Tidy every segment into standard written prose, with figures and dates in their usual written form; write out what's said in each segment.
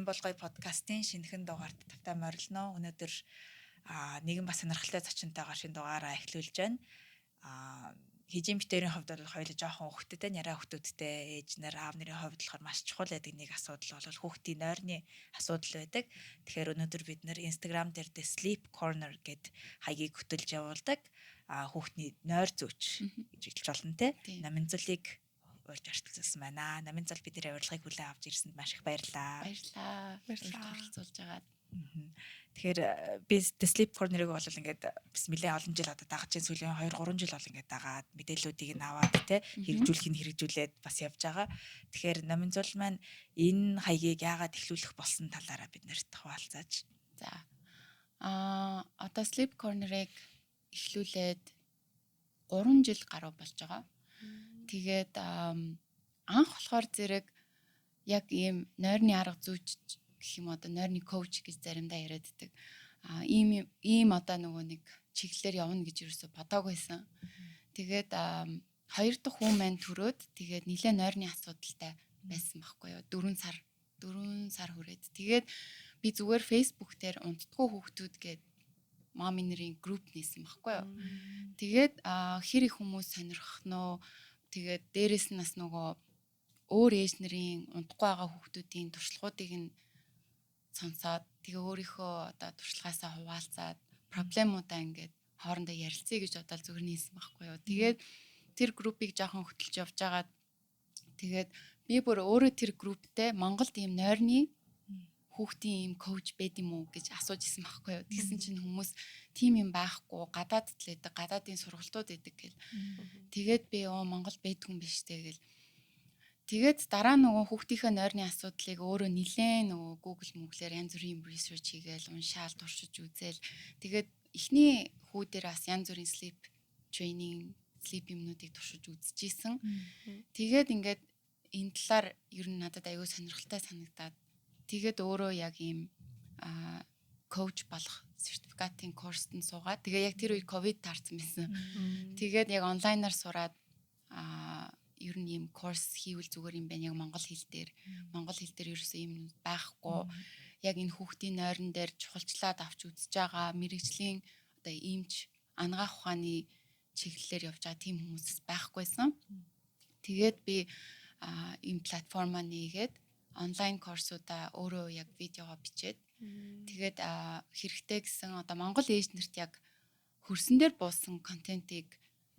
Ноён болгоё подкастын шинэхэн дугаарт тавтай морилно. Өнөөдөр нэгэн бас сонирхолтой зочинтойгоор шинэ дугаараа эхлүүлж байна. Хижим битэрийн хувьд бол хоёул жоохон хүүхдтэй, няраа хүүхдүүдтэй ээж нар, аав нарын хувьд болохоор маш чухал байдаг нэг асуудал бол хүүхдийн нойрны асуудал байдаг. Тэгэхээр өнөөдөр бид нэр Instagram дээр The Sleep Corner гэд хаягийг хөтөлж явуулдаг. Хүүхдний нойр зүйч гэж хэлж болно те. Намын зүйлийг урьж оролцуулсан байна. Намын зал бидний урилгыг хүлээн авч ирсэнд маш их баярлалаа. Баярлалаа. Баярлалаа. Оролцуулж байгаад. Тэгэхээр би The Sleep Corner-ыг бол ингээд бас нэлээд олон жил одоо дагаж чинь сүүлийн 2 3 жил бол ингээд дагаад мэдээллүүдийг нь аваад те хэрэгжүүлэхийг хэрэгжүүлээд бас явж байгаа. Тэгэхээр Намын зул маань энэ хаягийг яагаад эхлүүлэх болсон талаараа бид нарт хуваалцаач. За. Одоо Sleep Corner-ыг эхлүүлээд 3 жил гаруй болж байгаа. Тэгээд анх болохоор зэрэг яг ийм нойрны арга зүйч гэх юм, одоо нойрны коуч гэж заримдаа яриад байдаг. Ийм одоо нөгөө нэг чиглэлээр явна гэж юусоо бодоагүй байсан. Тэгээд хоёр дахь хүү маань төрөөд, тэгээд нилээ нойрны асуудалтай байсан байхгүй юу. 4 сар хүрээд. Тэгээд би зүгээр Facebook дээр унтдаггүй хүүхдүүд гээд mommy нарын групп нээсэн байхгүй юу. Тэгээд хэр их хүмүүс сонирхноо, тэгээд дээрэс нь бас нөгөө өөр ээж нарын унтахгүй байгаа хүүхдүүдийн туршлагуудыг нь сонсоод, тэгээ өөрийнхөө одоо туршлагаасаа хуваалцаад, проблемуудаа ингээд хоорондоо ярилцъя гэж бодоод зүгээр нээсэн байхгүй юу. Тэгээд тэр группийг жоохон хөтөлж явж байгаад, тэгээд би бүр өөрөө тэр групптэй Монголд ийм нойрны хүүхдийн ийм коуч байд юм уу гэж асууж исэн байхгүй юу. Тэгсэн чинь хүмүүс тийм юм байхгүй, гадаадд л байдаг, гадаадын сургалтууд байдаг гэл. Тэгээд би оо Монгол байдгүй юм биш үү гэл. Тэгээд дараа нөгөө хүүхдийнхээ нойрны асуудлыг өөрөө нилээн нөгөө Google мөглөөр янз бүрийн research хийгээл, уншаал, туршиж үзээл, тэгээд эхний хүү дээр бас янз бүрийн sleep training, sleep юмнуудыг туршиж үзчихсэн. Тэгээд ингээд энэ талаар ер нь надад аюу сонирхолтой санагдаад, тэгээд өөрөө яг ийм коуч болох сертификатын курст нь суугаад, тэгээ яг тэр үед ковид таарсан байсан. Тэгээд яг онлайнаар сураад, ер нь ийм курс хийвэл зүгээр юм байна яг монгол хэл дээр. Монгол хэл дээр ерөөсөө ийм байхгүй. Яг энэ хүүхдийн нойрон дээр чухалчлаад авч үзэж байгаа мэргэжлийн одоо эмч, анагаах ухааны чиглэлээр явж байгаа тийм хүмүүс байхгүйсэн. Тэгээд би ийм платформаа нээгээд, онлайн курсуудаа өөрөө яг видеогоо бичээд, тэгээд хэрэгтэй гэсэн одоо монгол ээж нарт яг хөрсөн дээр буусан контентыг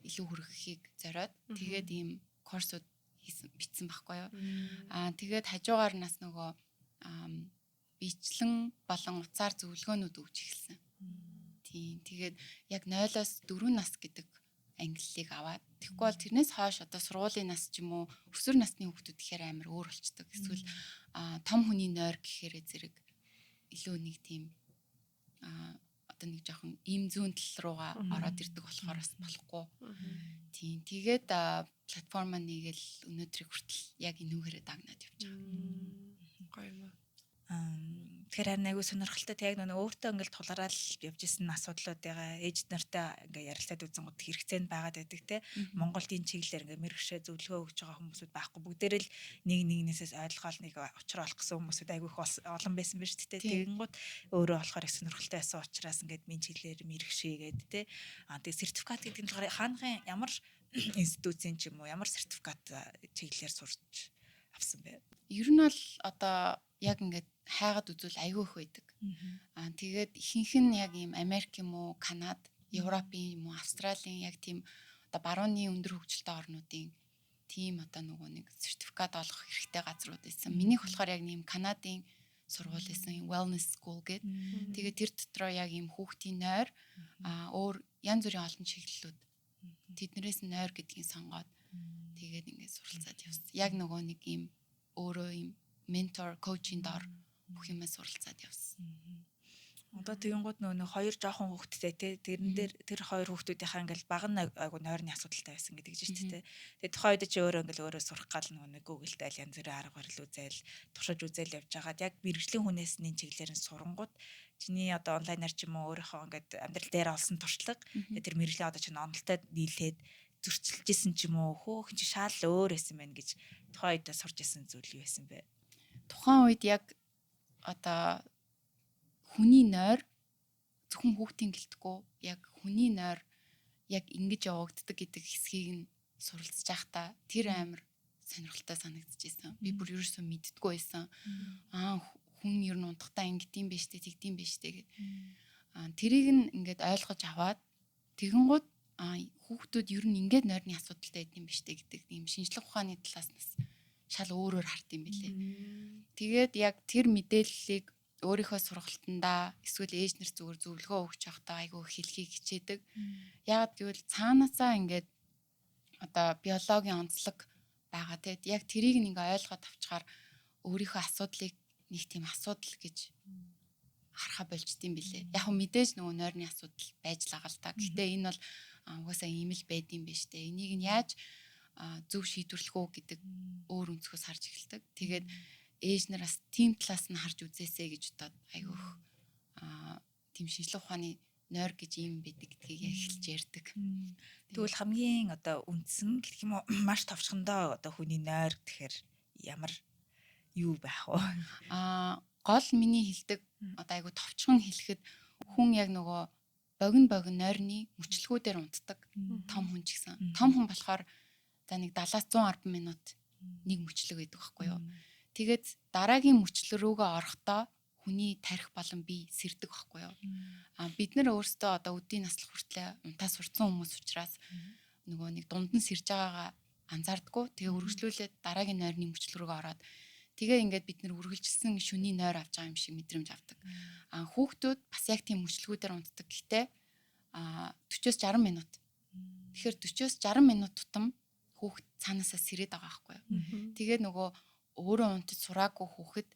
илүү хүргэхийг зориод, тэгээд ийм курсууд хийсэн, бичсэн байхгүй юу. Тэгээд хажуугаар нас нөгөө бичлэн болон утсаар зөвлөгөөнүүд өгч эхэлсэн. Тийм. Тэгээд яг 0-оос 4 нас гэдэг ангиллыг аваад, тэгэхгүй бол тэрнээс хойш одоо сургуулийн нас ч юм уу өсвөр насны хүүхдүүд гэхээр амар өөр болчдөг. Эсвэл том хүний нойр гэхээр зэрэг илүү нэг тийм одоо нэг жоохон ийм зүүн тал руугаа ороод ирдэг болохоор бас болохгүй. Тийм. Тэгээд платформа нэгээл өнөөдрийг хүртэл яг энүүгээрээ дагнаад явж байгаа. Гоё юм аа. Тэгэхээр харин айгүй сонирхолтой. Яг нэг өөртөө ингээл тулгараал явж исэн асуудлуудыгаа ээж нартай ингээ ярилцаад үзэнгүүт хэрэгцээнд байгаад байдаг те. Монголд энэ чиглэлээр ингээ мэргэшээ зөвлөгөө өгж байгаа хүмүүсүүд байхгүй. Бүгдээрээ л нэг нэгнээсээ ойлгоол нэг учраа олох гэсэн хүмүүсүүд айгүй их олон байсан биз дээ. Тэгэнгүүт өөрөө болохоор их сонирхолтой байсан учраас ингээд минь чиглэлээр мэргэшээгээд те. Тэгээ сертификат гэдэг нь болохоор хаанхын ямар институцийн ч юм уу, ямар сертификат чиглэлээр сурч авсан бэ? Ер нь бол одоо яг ингээд хайгаад үзвэл айгүй их байдаг. Тэгээд ихэнх нь яг ийм Америк юм уу, Канад, Европын юм уу, Австралийн яг тийм одоо барууны өндөр хөгжилтэй орнуудын тийм одоо нөгөө нэг сертификат олох хэрэгтэй газрууд байсан. Минийх болохоор яг ийм Канадын сургууль байсан, wellness school гэдэг. Тэгээд тэр дотроо яг ийм хүүхдийн нойр, өөр янз бүрийн олон чиглэлүүд, тэднэрээс нойр гэдгийг сонгоод, тэгээд ингээд суралцаад явсан. Яг нөгөө нэг ийм өөрөө ийм ментор, коучийн дор бүх юмаа суралцаад явсан. Одоо тэгэнгүүт нөгөө хоёр жоохон хүүхэдтэй те, тэрэн дээр тэр хоёр хүүхдүүдийнхаа ингээл баг нь айгу нойрны асуудалтай байсан гэдэг чинь шүү дээ. Тэгээ тухайн үед чи өөрөө ингээл өөрөө сурах гал нөгөө нэг Google дээр янз бүрийн арга барил үзээл, туршиж үзээл явж байгаад, яг мэргэжлийн хүнээс нь чиглэлээр нь сурангууд чиний одоо онлайнаар ч юм уу өөрийнхөө ингээд амьдрал дээр олсон туршлага, тэр мэргэжлийн одоо чинь онолтой нийлээд зөрчилж исэн ч юм уу, хөөхөн чи шал өөр байсан байна гэж тухайн үед сурч исэн зүйл юу байсан бэ? Тухайн үед яг одоо хүний нойр зөвхөн хүүхдийн гэлтгүй яг хүний нойр яг ингэж явагддаг гэдэг хэсгийг нь суралцж байхдаа тэр амар сонирхолтой санагдчихсэн. Би бүр ерөөсөө мэддэггүй байсан. Аа, хүн ер нь унтахтаа ингэдэм байж тээ, тэгдэм байж тээ гэд. Аа, тэрийг нь ингээд ойлгож аваад тэгэнгүүт аа, хүүхдүүд ер нь ингээд нойрны асуудалтай байд юм биш үү гэдэг ийм шинжлэх ухааны талаас нас шал өөрөөр хард юм билээ. Тэгээд яг тэр мэдээллийг өөрийнхөө сургалтандаа эсвэл ээж нар зүгээр зөвлөгөө өгч явахдаа айгүй хэлхийг хичээдэг. Яагаад гэвэл цаанаасаа ингээд одоо биологийн онцлог байгаа те, яг тэрийг ингээ ойлгоод авчгаар өөрийнхөө асуудлыг нэг тийм асуудал гэж харахаа болчдсон билээ. Яг хөө мэдээж нөгөө нойрны асуудал байж л байгаа л та. Гэхдээ энэ бол угаасаа ийм л байдсан байж тээ. Энийг нь яаж зөв шийдвэрлэх үү гэдэг өөр өнцгөөс харж эхэлдэг. Тэгээд ээж нар бас тийм талаас нь харж үзээсэй гэж бодоод айгүйх тийм шинжлэх ухааны нойр гэж ийм байдаг гэдгийг яг эхэлж ярьдаг. Тэгвэл хамгийн одоо үндсэн гэх юм уу, маш товчхондоо одоо хүний нойр гэхээр ямар юу байх вэ? Гол миний хэлдэг одоо айгу товчхон хэлэхэд хүн яг нөгөө богино богино нойрны мөчлөгүүдээр унтдаг, том хүн ч гэсэн. Том хүн болохоор за нэг 70-аас 110 минут нэг мөчлөг байдаг байхгүй юу? Тэгээд дараагийн мөчлөг рүүгээ орохдоо хүний тарих болон бие сэрдэг байхгүй юу? А бид нар өөрсдөө одоо өдийн наслах хүртлээр унтаа сурцсан хүмүүс учраас нөгөө нэг дунд нь сэрж байгаагаа анзаардаггүй. Тэгээ үргэлжлүүлээд дараагийн нойрны мөчлөг рүүгээ ороод тэгээ ингээд бид нэр үргэлжилсэн шүний нойр авч байгаа юм шиг мэдрэмж авдаг. А хүүхдүүд бас яг тийм мөчлөгүүдээр унтдаг. Гэхдээ 40-оос 60 минут. Тэгэхээр 40-оос 60 минут тутам хүүхэд цаанаасаа сэрээд байгаа байхгүй юу? Тэгээ нөгөө өөрөө унтаж сураагүй хүүхэд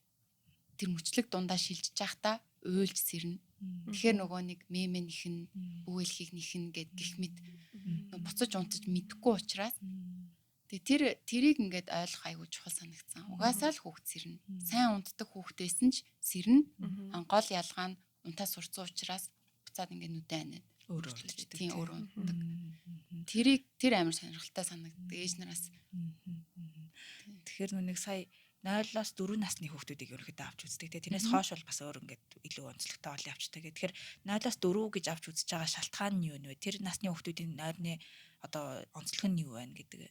тэр мөчлөг дундаа шилжиж байхдаа уйлж сэрнэ. Тэгэхээр нөгөө нэг мемэ нэхэн, өвөлхийг нэхэн гэд гих мэт буцаж унтаж мэдэхгүй учраас тэгээ тэр тэрийг ингээд ойлгох айгүй чухал санагдсан. Угаасаа л хүүхэд сэрнэ. Сайн унтдаг хүүхэд байсан ч сэрнэ. Гол ялгаа нь унтаа сурцсан учраас буцаад ингээд нүдэ анаад өөрөө унтдаг. Тийм, өөрөө унтдаг. Тэрийг тэр амар сонирхолтой санагддаг ээж нараас. Тэгэхээр нүг сая 0-оос 4 насны хүүхдүүдийг ерөнхийдөө авч үздэг. Тэгээ тэрнээс хойш бол бас өөр ингээд илүү онцлогтой олон явцдаг. Тэгэхээр 0-оос 4 гэж авч үзэж байгаа шалтгаан нь юу вэ? Тэр насны хүүхдүүдийн нойрны одоо онцлог нь юу байна гэдэг.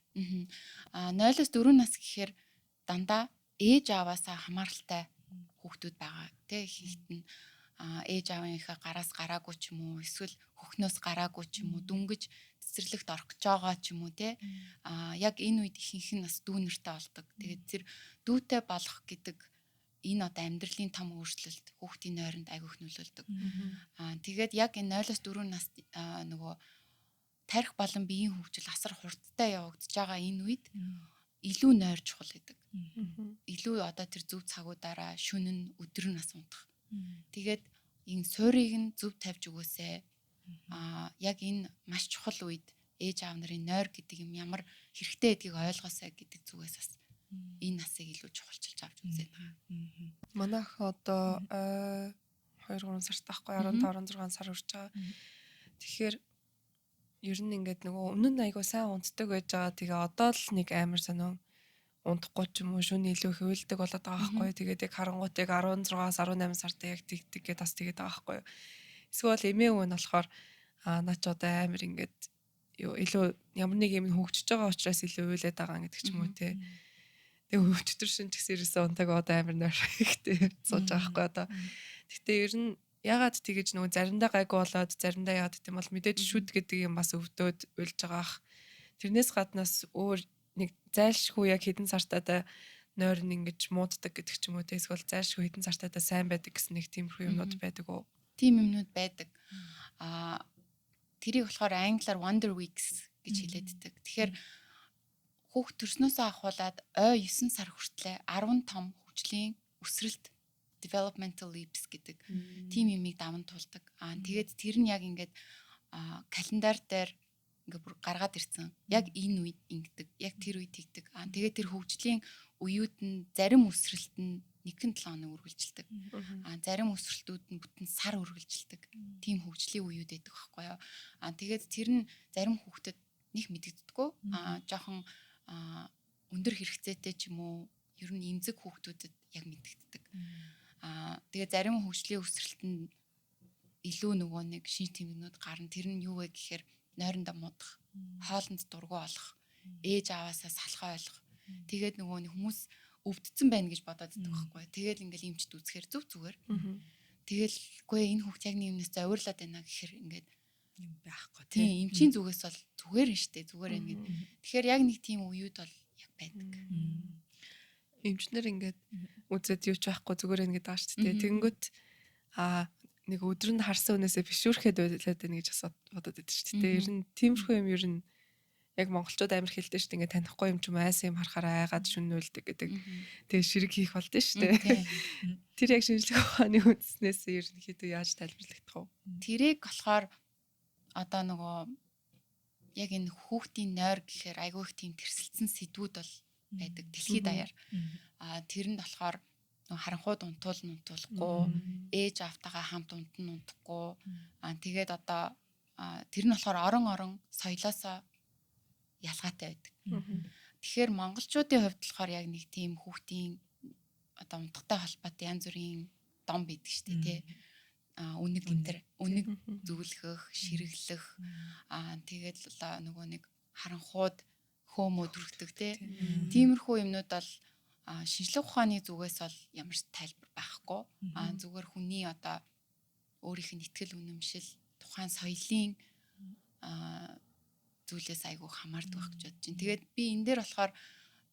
Аа, 0-оос 4 нас гэхээр дандаа ээж ааваасаа хамааралтай хүүхдүүд байгаа. Тэ, ихэнхэд нь ээж аавынхаа гараас гараагүй ч юм уу, эсвэл хөхнөөс гараагүй ч юм уу, дүнгэж цэцэрлэгт орох гэж байгаа ч юм уу, те. Яг энэ үед ихэнх нь бас дүү нартай болдог. Тэгээд тэр дүүтэй болох гэдэг энэ одоо амьдралын том өөрчлөлт хүүхдийн нойронд айгүй их нөлөөлдөг. Тэгээд яг энэ 0-оос 4 нас нөгөө тарих болон биеийн хөгжил асар хурдтай явагдаж байгаа энэ үед илүү нойр чухал гэдэг. Илүү одоо тэр зөв цагуудаараа шөнө нь өдөр нь бас унтах. Тэгээд энэ суурийг нь зөв тавьж өгөөсэй. Яг энэ маш чухал үед ээж аав нарын нойр гэдэг юм ямар хэрэгтэй гэдгийг ойлгоосай гэдэг зүгээс бас энэ насыг илүү чухалчилж авч үзээд байгаа. Манайх одоо 2 3 сарт байхгүй, 15 16 сар хүрч байгаа. Тэгэхээр ер нь ингээд нөгөө өмнө нь айгуу сайн унтдаг байж байгаа. Тэгээ одоо л нэг амар сонин унтахгүй ч юм уу, шөнө илүү их уйлдаг болоод байгаа байхгүй. Тэгээд яг харангуут яг 16-аас 18 сард яг тэгдэг гэдээ бас тэгээд байгаа байхгүй. Эсвэл эмээ өвөө нь болохоор наа ч одоо амар ингээд юу илүү ямар нэг юм хөгжиж байгаа учраас илүү уйлаад байгаа гэдэг ч юм уу те. Тэгээ өчтөр шин ч гэсэн ерөөсөө унтаг одоо амар нойр ихтэй сууж байгаа байхгүй одоо. Гэтэ ер нь ягаад тэгэж нөгөө заримдаа гайгүй болоод заримдаа яагаад гэм бол мэдээж шүд гэдэг юм бас өвдөөд уйлж байгаа ах. Тэрнээс гаднаас өөр нэг зайлшгүй яг хэдэн сартаа нойр нь ингэж мууддаг гэдэг ч юм уу те, эсвэл зайлшгүй хэдэн сартаа сайн байдаг гэсэн нэг тиймэрхүү юмнууд байдаг уу? Тийм юмнууд байдаг. Тэрийг болохоор англиар wonder weeks гэж хэлээддэг. Тэгэхээр хүүхд төрснөөсөө ахуулаад ой 9 сар хүртлээр 10 том хөгжлийн өсрэлт, developmental leaps гэдэг тийм юмыг даван туулдаг. Тэгээд тэр нь яг ингээд календар дээр ингээ бүр гаргаад ирсэн. Яг энэ үед ингэдэг, яг тэр үед тэгдэг. Тэгээд тэр хөгжлийн үеүд нь зарим өсрэлт нь 1-7 хоног үргэлжилдэг. Зарим өсрэлтүүд нь бүтэн сар үргэлжилдэг. Тийм хөгжлийн үеүд байдаг байхгүй юу? Тэгээд тэр нь зарим хүүхдэд нэг мэдэгддэггүй. Жоохон өндөр хэрэгцээтэй ч юм уу, ер нь эмзэг хүүхдүүдэд яг мэдэгддэг. Тэгээ зарим хөгжлийн өсрэлтэнд илүү нөгөө нэг шинж тэмдгнүүд гарна. Тэр нь юу вэ гэхээр нойрондоо муудах, хоолнд дургүй болох, ээж аваасаа салхаа ойлгох. Тэгээд нөгөө нэг хүмүүс өвдсөн байна гэж бодоод идэх байхгүй. Тэгэл ингээл эмчд үзэхээр зүг зүгээр. Тэгэл үгүй энэ хүүхд яг нэг юмнаас зовирлаад байна гэхээр ингээд юм байхгүй тийм эмчийн зүгээс бол зүгээр нь штэ зүгээр байна гэд. Тэгэхээр яг нэг тийм үеуд бол яг байдаг. Эмчнэр ингээд үзээд юу ч байхгүй зүгээр байна гэдэг байгаа шүү дээ. Тэгэнгүүт нэг өдөр нь харсан үнээсээ бишүүрхэд байлаад байна гэж бодоод байдаг шүү дээ. Ер нь тиймэрхүү юм ер нь яг монголчууд амар хэлдэг шүү дээ. Ингээд танихгүй юм ч юм айсан юм харахаар айгаад шүннүүлдэг гэдэг. Тэгээ ширэг хийх болд нь шүү дээ. Тэр яг шинжлэх ухааны үндснээс ерөнхийдөө яаж тайлбарлагдах вэ? Тэрийг болохоор одоо нөгөө яг энэ хүүхдийн нойр гэхээр айгүй их тийм тэрсэлсэн сэдвүүд бол байдаг дэлхийд даяар. Тэрэнд болохоор харанхууд унтуул унтуулахгүй, ээж аавтайгаа хамт унтна унтахгүй. Тэгээд одоо тэр нь болохоор орон орон соёлоосоо ялгаатай байдаг. Тэгэхээр монголчуудын хувьд болохоор яг нэг тийм хүүхдийн одоо унтахтай холбоотой янз бүрийн дом байдаг шүү дээ, тий. Үнэг энэ төр үнэг зөвлөхөх, ширэглэх, тэгээд л нөгөө нэг харанхууд хөөмөө түрхдэг, тий. Тиймэрхүү юмнууд бол шинжлэх ухааны зүгээс бол ямар ч тайлбар байхгүй. Зүгээр хүний одоо өөрийнх нь итгэл үнэмшил, тухайн соёлын зүйлээс айгүй хамаардаг байх гэж бодож байна. Тэгээд би энэ дээр болохоор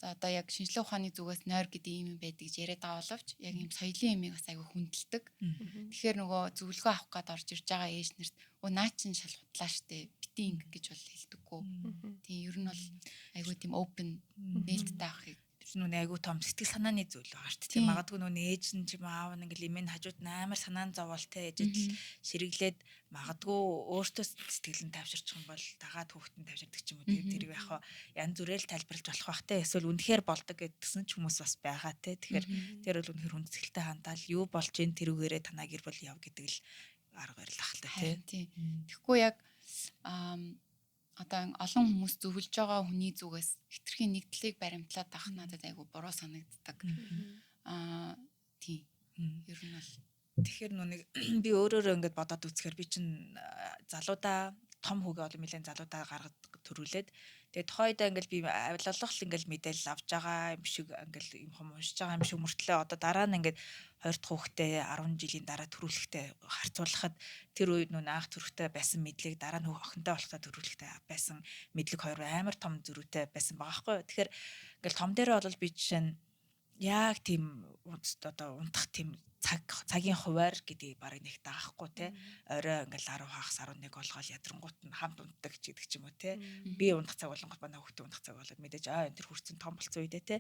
за одоо яг шинжлэх ухааны зүгээс нойр гэдэг ийм юм байдаг гэж яриад байгаа боловч яг ийм соёлын юмыг бас айгүй хүндэлдэг. Тэгэхээр нөгөө зөвлөгөө авах гээд орж ирж байгаа ээж нарт өө наа чин шал худлаа штэ бити инг гэж бол хэлдэггүй. Тийм ер нь бол айгүй тийм open нээлттэй авахыг тэр нүг айгүй том сэтгэл санааны зүйл байгаа шүү дээ. Магадгүй нүг ээж нь ч юм аав нь ингээл эмээ нь хажууд нь амар санаан зовоол те ээжэд л ширэглээд магадгүй өөртөө сэтгэл нь тавширчих юм бол дагаад хүүхэд нь тавширдаг ч юм уу. Тэр тэрийг яг янз бүрээр тайлбарлаж болох бах те. Эсвэл үнэхээр болдог гэдгсэн ч хүмүүс бас байгаа те. Тэгэхээр тэр бол үнэхээр хүн сэтгэлтэй хандаал юу болж ин тэрүүгээрээ танаа гэр бүл яв гэдэг л арга барил ах л та те. Тэгэхгүй яг одоо олон хүмүүс зөвлөж байгаа хүний зүгээс хэтэрхий нэгдлийг баримтлаад авах надад айгүй буруу санагддаг. Тийм. Ер нь бол тэгэхээр нүг би өөрөөрөө ингэж бодоод үзэхээр би чинь залуудаа том хүүгээ олон нэлээд залуудаа гаргад төрүүлээд тэгээ тухайдаа ингээл би авилалах л ингээл мэдээлэл авч байгаа юм шиг ингээл юм хом уншиж байгаа юм шиг мөртлөө одоо дараа нь ингээд хоёр дахь хүүхдээ 10 жилийн дараа төрүүлэхдээ харьцуулахад тэр үед нүн анх төрөхтэй байсан мэдлэг дараа нь охинтой болохтой төрүүлэхдээ байсан мэдлэг хоёр амар том зөрүүтэй байсан байгаа хгүй. Тэгэхээр ингээл том дээрээ бол би жишээ нь яг тийм одоо унтах тийм цагийн хуваар гэдгийг барыг нэг даахгүй те. Орой ингээл 10 хагас 11 болгоол ядрангуут нь хамт унтдаг ч гэдэг ч юм уу те. Би унтах цаг болонгот манай хүүхдээ унтах цаг болоод мэдээж энэ төр хүрцэн том болцсон үедээ те.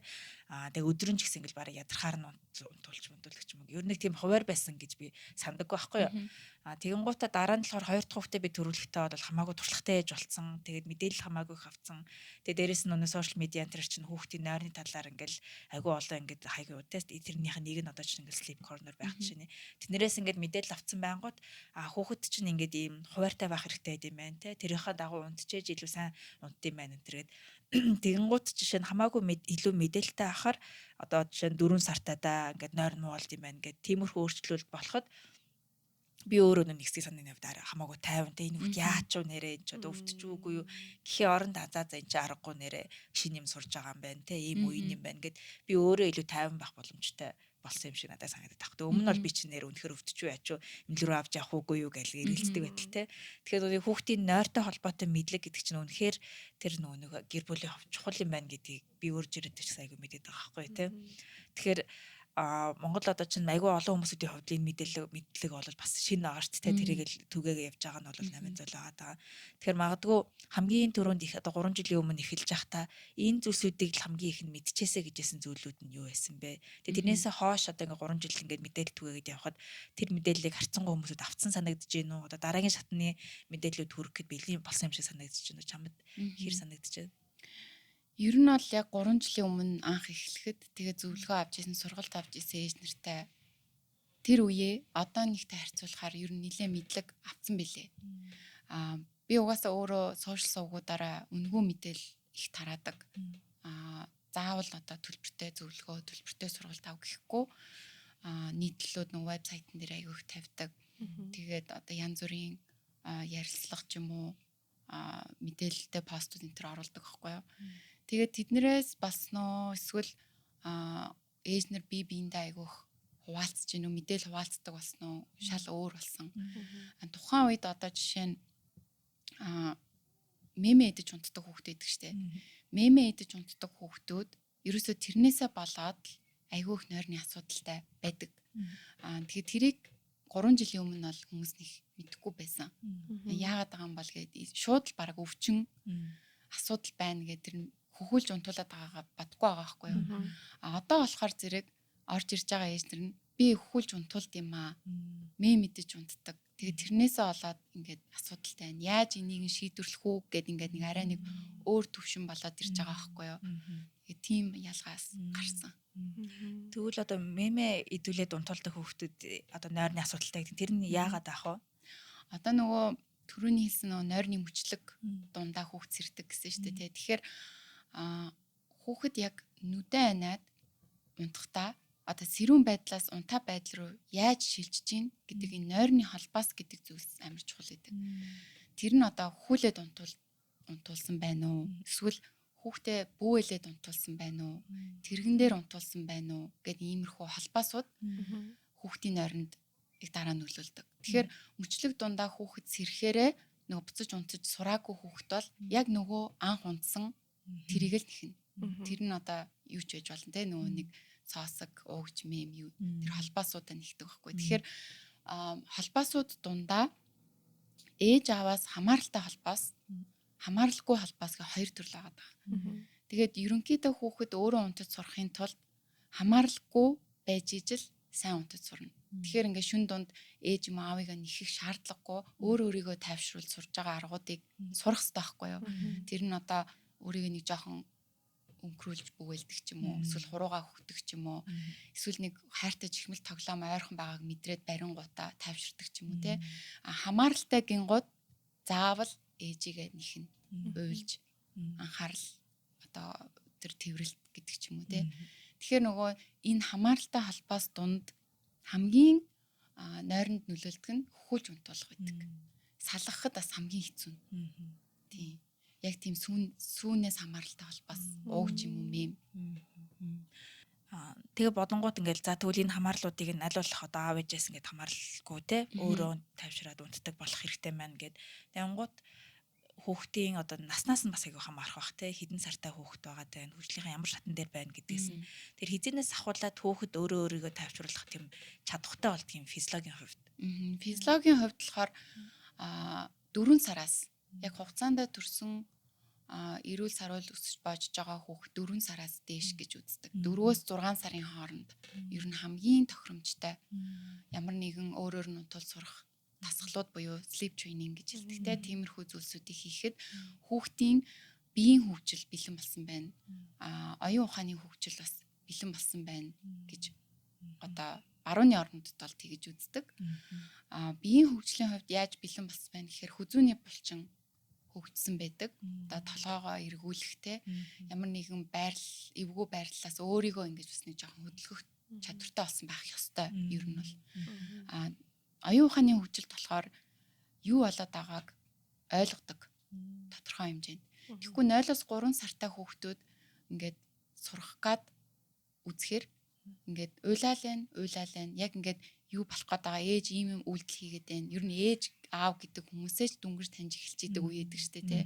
Тэгээ өдрөн ч гэсэн ингээл барыг ядрахаар нь унтуулж мунтуулдаг ч юм уу. Ер нь нэг тийм хуваар байсан гэж би сандаггүй байхгүй юу. Тэгэнгуутаа дараа нь болохоор хоёр дахь хүүхдээ би төрүүлэхдээ бол хамаагүй туршлагатай ээж болцсон. Тэгээд мэдээлэл хамаагүй их авцсан. Тэгээд дээрэс нь өнөө сошиал медиа энэ чинь хүүхдийн нойрны талаар ингээл айгүй олон ингээд хайгуу тест тэрнийх нэг нь одоо чинь ингээл sleep corner байх жишээ нэ. Тэднэрээс ингээд мэдээлэл авцсан байнгут хүүхэд чинь ингээд ийм хуваартай байх хэрэгтэй юм байна те. Тэрийнхээ дагуу унтчээж илүү сайн унт юм байна энэ төргээд тэгэнгუут жишээ нь хамаагүй илүү мэдээлэлтэй авахар одоо жишээ нь 4 сартаа да ингээд нойр муу болд юм байна гэд тиймэрхүү өөрчлөлт болоход би өөрөө нэг хэсгийг санааны хувьд хамаагүй тайван те энэ хүүхд яач вэ нэрээ энэ ч одоо өвдөж үгүй юу гэхээ оронд за за энэ ч аргагүй нэрээ шинэ юм сурж байгаа юм байна те ийм үеийн юм байна гэд би өөрөө илүү тайван байх боломжтой болсон юм шиг надад санагдаад байна. Өмнө нь бол би чинь нэр үнэхэр өвдөж үү яач юу эмнэлэг рүү авч явах уугүй юу гэл эргэлздэг байтал те. Тэгэхээр нөгөө хүүхдийн нойртой холбоотой мэдлэг гэдэг чинь үнэхээр тэр нөгөө нэг гэр бүлийн хувьд чухал юм байна гэдгийг би өөр жирэнтэй ч айгүй мэдээд байгаа байхгүй те. Тэгэхээр Монгол одоо чинь айгүй олон хүмүүсийн хувьд энэ мэдээлэл бол бас шинэ байгаа шүү дээ. Тэрийг л түгээгээ явж байгаа нь бол 8 зол байгаа даа. Тэгэхээр магадгүй хамгийн түрүүнд их одоо 3 жилийн өмнө эхэлж байхдаа энэ зүйлсүүдийг л хамгийн их нь мэдчихээсэ гэжсэн зүйлүүд нь юу байсан бэ? Тэгээ тэрнээсээ хойш одоо ингээ 3 жил ингээд мэдээлэл түгээгээд явхад тэр мэдээллийг харцсангуй хүмүүсүүд авцсан санагдаж гин үү? Одоо дараагийн шатны мэдээллүүд хүргэхэд бэлэн болсон юм шиг санагдаж байна уу? Чамд хэр санагдаж байна? Ер нь бол яг 3 жилийн өмнө анх эхлэхэд тэгээ зөвлөгөө авч ирсэн, сургалт авч ирсэн ээж нартай тэр үеэ одоо нэгтэй харьцуулахаар ер нь нэлээд мэдлэг авцсан билээ. Би угаасаа өөрөө сошиал сувгуудаараа үнэгүй мэдээлэл их тараадаг. Заавал одоо төлбөртэй зөвлөгөө, төлбөртэй сургалт ав гэхгүй. Нийтлэлүүд нөгөө вебсайтн дээр аягүй их тавьдаг. Тэгээд одоо янз бүрийн ярилцлага ч юм уу, мэдээлэлтэй постууд энэ төр оруулдаг байхгүй юу. Тэгээд тэднэрээс болсноо эсвэл ээж нар бие биендээ айгүйх хуваалцж гинүү, мэдээлэл хуваалцдаг болсон уу, шал өөр болсон. Тухайн үед одоо жишээ нь мемэ идэж унтдаг хүүхэд байдаг штэ. Мемэ идэж унтдаг хүүхдүүд ерөөсөө тэрнээсээ болоод л айгүй их нойрны асуудалтай байдаг. Тэгэхээр тэрийг 3 жилийн өмнө бол хүмүүс нэг мэдэхгүй байсан. Яагаад байгаа юм бол гээд шууд л бараг өвчин асуудал байна гэдэг тэр хөхүүлж унтуулад байгаагаа бодохгүй байгаа байхгүй юу. А одоо болохоор зэрэг орж ирж байгаа ээж нар нь би хөхүүлж унтуулд юм аа. Мэ мэдэж унтдаг. Тэгээд тэрнээсээ болоод ингээд асуудалтай байна. Яаж энийг нь шийдвэрлэх үү гэд ингээд нэг арай нэг өөр төвшин болоод ирж байгаа байхгүй юу. Тэгээд тийм ялгаас гарсан. Тэгвэл одоо мемэ идүүлээд унтуулдаг хүүхдүүд одоо нойрны асуудалтай гэдэг. Тэр нь яагаад ах вэ? Одоо нөгөө түрүүний хэлсэн нөгөө нойрны мөчлөг дундаа хүүхд сэрдэг гэсэн шүү дээ. Тэгэхээр хүүхэд яг нүдэн аниад унтахдаа одоо сэрүүн байдлаас унтаа байдал руу яаж шилжиж гин гэдэг энэ нойрны холбоос гэдэг зүйлс амар чухал гэдэг. Тэр нь одоо хүлээд унтуулсан байна уу? Эсвэл хүүхдээ бүүэлээд унтуулсан байна уу? Тэрэгэн дээр унтуулсан байна уу? Гэт иймэрхүү холбоосууд хүүхдийн нойронд их дараа нөлөөлдөг. Тэгэхээр мөчлөг дундаа хүүхэд сэрэхээрээ нөгөө буцаж унтаж сураагүй хүүхэд бол яг нөгөө анх унтсан тэрийг л нэхнэ. Тэр нь одоо юу ч байж болно те, нөгөө нэг цоосог, уугч, мем юу тэр холбоосуудаа нэгдэг байхгүй. Тэгэхээр холбоосууд дундаа ээж ааваас хамааралтай холбоос, хамааралгүй холбоос гэх хоёр төрөл байгаа даа. Тэгээд ерөнхийдөө хүүхэд өөрөө унтаж сурахын тулд хамааралгүй байж ижил сайн унтаж сурна. Тэгэхээр ингээ шүн дунд ээж юм аавыгаа нэхэх шаардлагагүй өөр өөрийгөө тайвшруулж сурж байгаа аргуудыг сурах хэрэгтэй байхгүй юу? Тэр нь одоо өөрийгөө нэг жоохон өнгөрүүлж бөгөөлдөг ч юм уу, эсвэл хуруугаа өгдөг ч юм уу, эсвэл нэг хайртай чихмэл тоглоом ойрхон байгааг мэдрээд барингуудаа тайвширдаг ч юм уу те. А хамааралтай гингууд заавал ээжигээ нэхнэ, уйлж анхаарал одоо тэр тэрвэрлт гэдэг ч юм уу те. Тэгэхээр нөгөө энэ хамааралтай холбоос дунд хамгийн нойронд нөлөөлдөг нь хөхүүлж унтуулах байдаг. Салгахад бас хамгийн хэцүү. Тийм. Яг тийм сүүнээс хамааралтай холбоос ууг ч юм уу мем. Тэгээ бодонгууд ингээл за тэгвэл энэ хамаарлуудыг нь аль болох одоо аав ээжээс ингээд хамаарлгүй те, өөрөө тайвшраад унтдаг болох хэрэгтэй байна гэд. Тэнгууд хүүхдийн одоо наснаас нь бас айгүй хамаарах бах те, хэдэн сартай хүүхэд байгаа те, хөгжлийнхаа ямар шатан дээр байна гэдгээс нь. Тэр хизэнээс ахуулаад хүүхэд өөрөө өөрийгөө тайвшруулах тийм чадвартай болдго юм физиологийн хувьд. Физиологийн хувьд болохоор 4 сараас яг хугацаанд төрсөн эрүүл саруул өсөж боожж байгаа хүүхэд 4 сараас дээш гэж үздэг. 4-өөс 6 сарын хооронд ер нь хамгийн тохиромжтой ямар нэгэн өөрөөр нь унтуул сурах дасгалууд буюу sleep training гэж хэлдэг те, тиймэрхүү зүйлсүүдийг хийхэд хүүхдийн биеийн хөгжил бэлэн болсон байна. Оюун ухааны хөгжил бас бэлэн болсон байна гэж одоо барууны орнуудад бол тэгэж үздэг. Биеийн хөгжлийн хувьд яаж бэлэн болсон байна гэхээр хүзүүний булчин хөгжсөн байдаг. Одоо толгоогоо эргүүлэхтэй ямар нэгэн байрлал, эвгүй байрлалаас өөрийгөө ингэж бас нэг жоохон хөдөлгөх чадвартай болсон байх ёстой ер нь бол. Оюун ухааны хөгжилд болохоор юу болоод байгааг ойлгодог тодорхой хэмжээнд. Тэгэхгүй 0-оос 3 сартай хүүхдүүд ингээд сурах гад үзэхэр ингээд уйлаал байна, уйлаал байна. Яг ингээд юу болох гээд байгаа, ээж ийм юм үйлдэл хийгээд байна. Ер нь ээж аав гэдэг хүмүүсээ ч дүнгэж таньж эхэлж идэг үе байдаг штэ тий.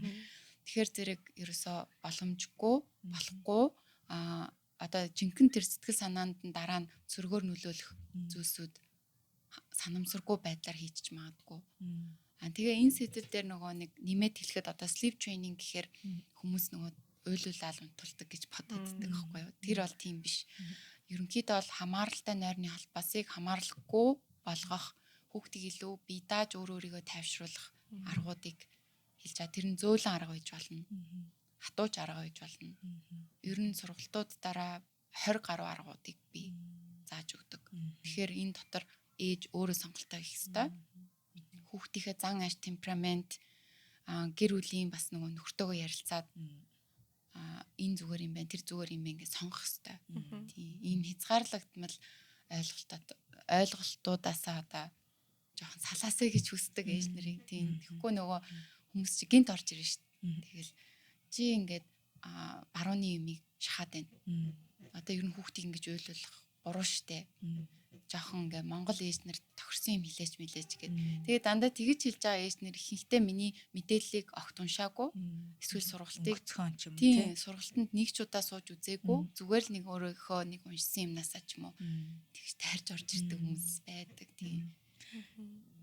Тэгэхээр зэрэг ерөөсөө боломжгүй, болохгүй одоо жинхэнэ тэр сэтгэл санаанд нь дараа нь сөргөөр нөлөөлөх зүйлсүүд санамсаргүй байдлаар хийчих магадгүй. Тэгээ энэ сэдв дээр нөгөө нэг нэмээд хэлэхэд одоо sleep training гэхээр хүмүүс нөгөө уйлуулаад унтуулдаг гэж бодогддог байхгүй юу? Тэр бол тийм биш. Ерөнхийдөө бол хамааралтай нойрны холбоосыг хамааралгүй болгох, хүүхдийг илүү бие дааж өөр өөрийгөө тайвшруулах аргуудыг хэлж байгаа. Тэр нь зөөлөн арга байж болно. Хатууч арга байж болно. Ер нь сургалтууд дараа 20 гаруй аргуудыг би зааж өгдөг. Тэгэхээр энэ дотор ээж өөрөө сонголтоо хийх ёстой. Хүүхдийнхээ зан аж, темперамент, гэр бүлийн бас нөгөө нөхөртөөгөө ярилцаад энэ зүгээр юм байна, тэр зүгээр юм байна гэж сонгох ёстой. Тийм. Ийм хязгаарлагдмал ойлголтуудаасаа одоо жоохон салаасаа гэж хүсдэг ээж нарыг. Тийм. Тэгэхгүй нөгөө хүмүүс чи гинт орж ирнэ шүү дээ. Тэгэл чи ингээд барууны юмыг шахаад байна. Одоо ер нь хүүхдийг ингэж уйлуулах буруу штэ. Жохон ингээ Монгол ээж нар тохирсон юм хэлээч мэлээч гэд. Тэгээ дандаа тэгж хэлж байгаа ээж нар ихэнхдээ миний мэдээллийг огт уншаагүй. Эсвэл сургалтыг зохион ч юм уу тийм сургалтанд нэг ч удаа сууж үзээгүй. Зүгээр л нэг өөрөөхөө нэг уншсан юмнасаа ч юм уу тэгж тайрч орж ирдэг хүмүүс байдаг. Тийм.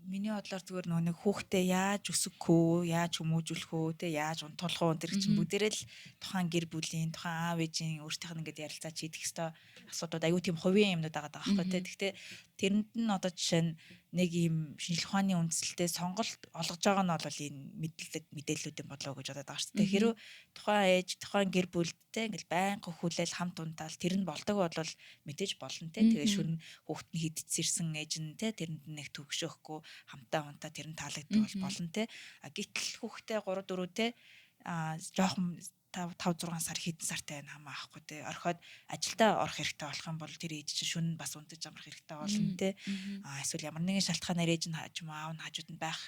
Миний бодлоор зүгээр нөгөө нэг хүүхдээ яаж өсгөх үү, яаж хүмүүжүүлэх үү, тэ яаж унтуулах уу тэр чинь бүгдээрээ л тухайн гэр бүлийн, тухайн аав ээжийн өөртөөх нь ингээд ярилцаад шийдэх ёстой асуудууд аюу тийм хувийн юмнууд байгаа байхгүй тэ. Гэхдээ тэрэнд нь одоо жишээ нь нэг ийм шинжлэх ухааны үндсэлтэй сонголт олгож байгаа нь бол энэ мэдлэг мэдээллүүд юм болоо гэж бодоод байгаа шүү дээ. Хэрвээ тухайн ээж, тухайн гэр бүлдтэй ингээл байнга хөхүүлэл хамт унтаал тэр нь болдог бол мэдээж болно те. Тэгээ шүн хүүхэд нь хидцэрсэн ээж нь те тэрэнд нэг төгшөөхгүй хамтаа унтаа тэр нь таалагддаг бол болно те. А гэтэл хүүхдээ 3 4 те а жоохон 5 6 сар хэдэн сартай байна хамаа ахгүй те. Орхиод ажилдаа орох хэрэгтэй болох юм бол тэр ээж чинь шүн бас унтаж амрах хэрэгтэй болно те. А эсвэл ямар нэгэн шалтгаанаар ээж нь ч юм уу аав нь хажууд нь байх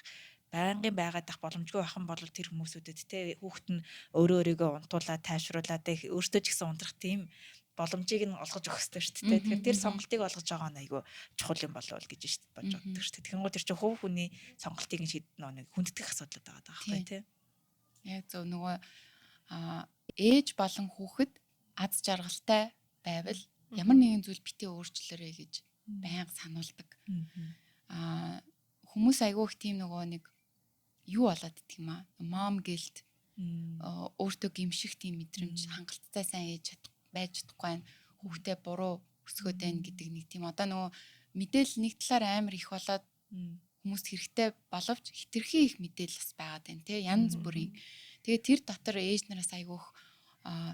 байнгын байгаад ах боломжгүй байх юм бол тэр хүмүүсүүдэд те хүүхэд нь өөрөө өөрийгөө унтуулаад тайвшруулаад те өөртөө ч гэсэн унтрах тийм боломжийг нь олгож өгөх хэрэгтэй шүү дээ. Тэгэхээр тэр сонголтыг олгож байгаа нь айгүй чухал юм болов уу гэж шүү дээ бодож боддог шүү дээ. Тэгэнгүүт тэр чинь хувь хүний сонголтыг нь шийднэ нэг хүндэтгэх асуудал байгаа байхгүй тий. Яг зөв нөгөө ээж болон хүүхэд аз жаргалтай байвал ямар нэгэн зүйл битээ өөрчлөрэй гэж байнга сануулдаг. Хүмүүс айгүй их тийм нөгөө нэг юу болоод идэх юм аа. Mom guilt өөртөө гимших тийм мэдрэмж, хангалттай сайн ээж байж чадахгүй байна. Хүүхдээ буруу өсгөөд байна гэдэг нэг тийм одоо нөгөө мэдээлэл нэг талаар амар их болоод хүмүүст хэрэгтэй боловч хитрхи их мэдээлэл бас байгаад байна тий янз бүрийн. Тэгээ тэр дотор ээж нараас айгүйх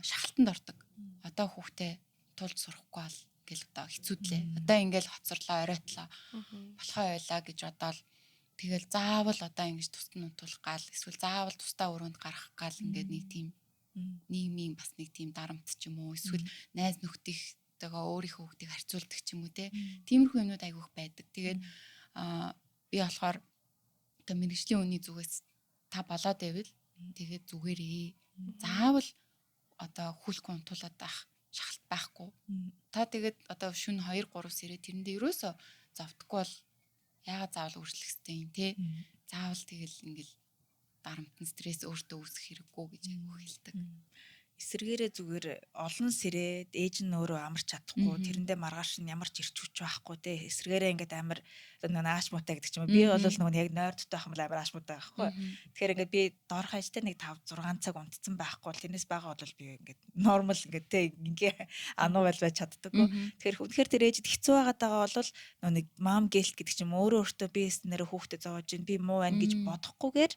шахалтанд ордог. Одоо хүүхдээ тулж сурахгүй бол ингээл одоо хэцүүдлээ. Одоо ингээл хоцорлоо, оройтлоо. Болохоо байлаа гэж бодоол тэгэл заавал одоо ингэж тусад нь унтуулах гал эсвэл заавал тусдаа өрөөнд гаргах гал ингээд нэг тийм нийгмийн бас нэг тийм дарамт ч юм уу эсвэл найз нөхдөйтэйгээ өөрийнхөө хүүхдийг харьцуулдаг ч юм уу те. Тиймэрхүү юмнууд айгүйх байдаг. Тэгээд би болохоор одоо мэргэжлийн үний зүгээс та болоод байвал тэгээд зүгээрээ заавал одоо хүлэхгүй унтуулад байх шахалт байхгүй. Та тэгээд одоо шүн 2 3 сэрээ тэрэндээ ерөөсөө зовдохгүй бол яагаад заавал өөрчлөх ёстой юм те. Заавал тэгэл ингээл дарамтан стресс өөртөө үүсгэх хэрэггүй гэж айгүй хэлдэг. Эсвэргээрээ зүгээр олон сэрээд ээж нь өөрөө амарч чадахгүй тэрэндээ маргааш нь ямар ч ирч хүч байхгүй те эсвэргээрээ ингээд амар нөгөө ааш муутай гэдэг ч юм уу. Би бол нөгөө яг нойрдтой байх юм бол амар ааш муутай байхгүй. Тэгэхээр ингээд би доор хаяжтай нэг 5 6 цаг унтцсан байхгүй бол тэрнээс бага бол би ингээд нормал ингээд те ингээ ануу байл байж чаддаггүй. Тэгэхээр үнэхээр тэр ээжид хэцүү байгаад байгаа бол нөгөө нэг мам гэлт гэдэг ч юм өөрөө өөртөө би нэрэ хүүхдээ зовоож гин би муу байна гэж бодохгүйгээр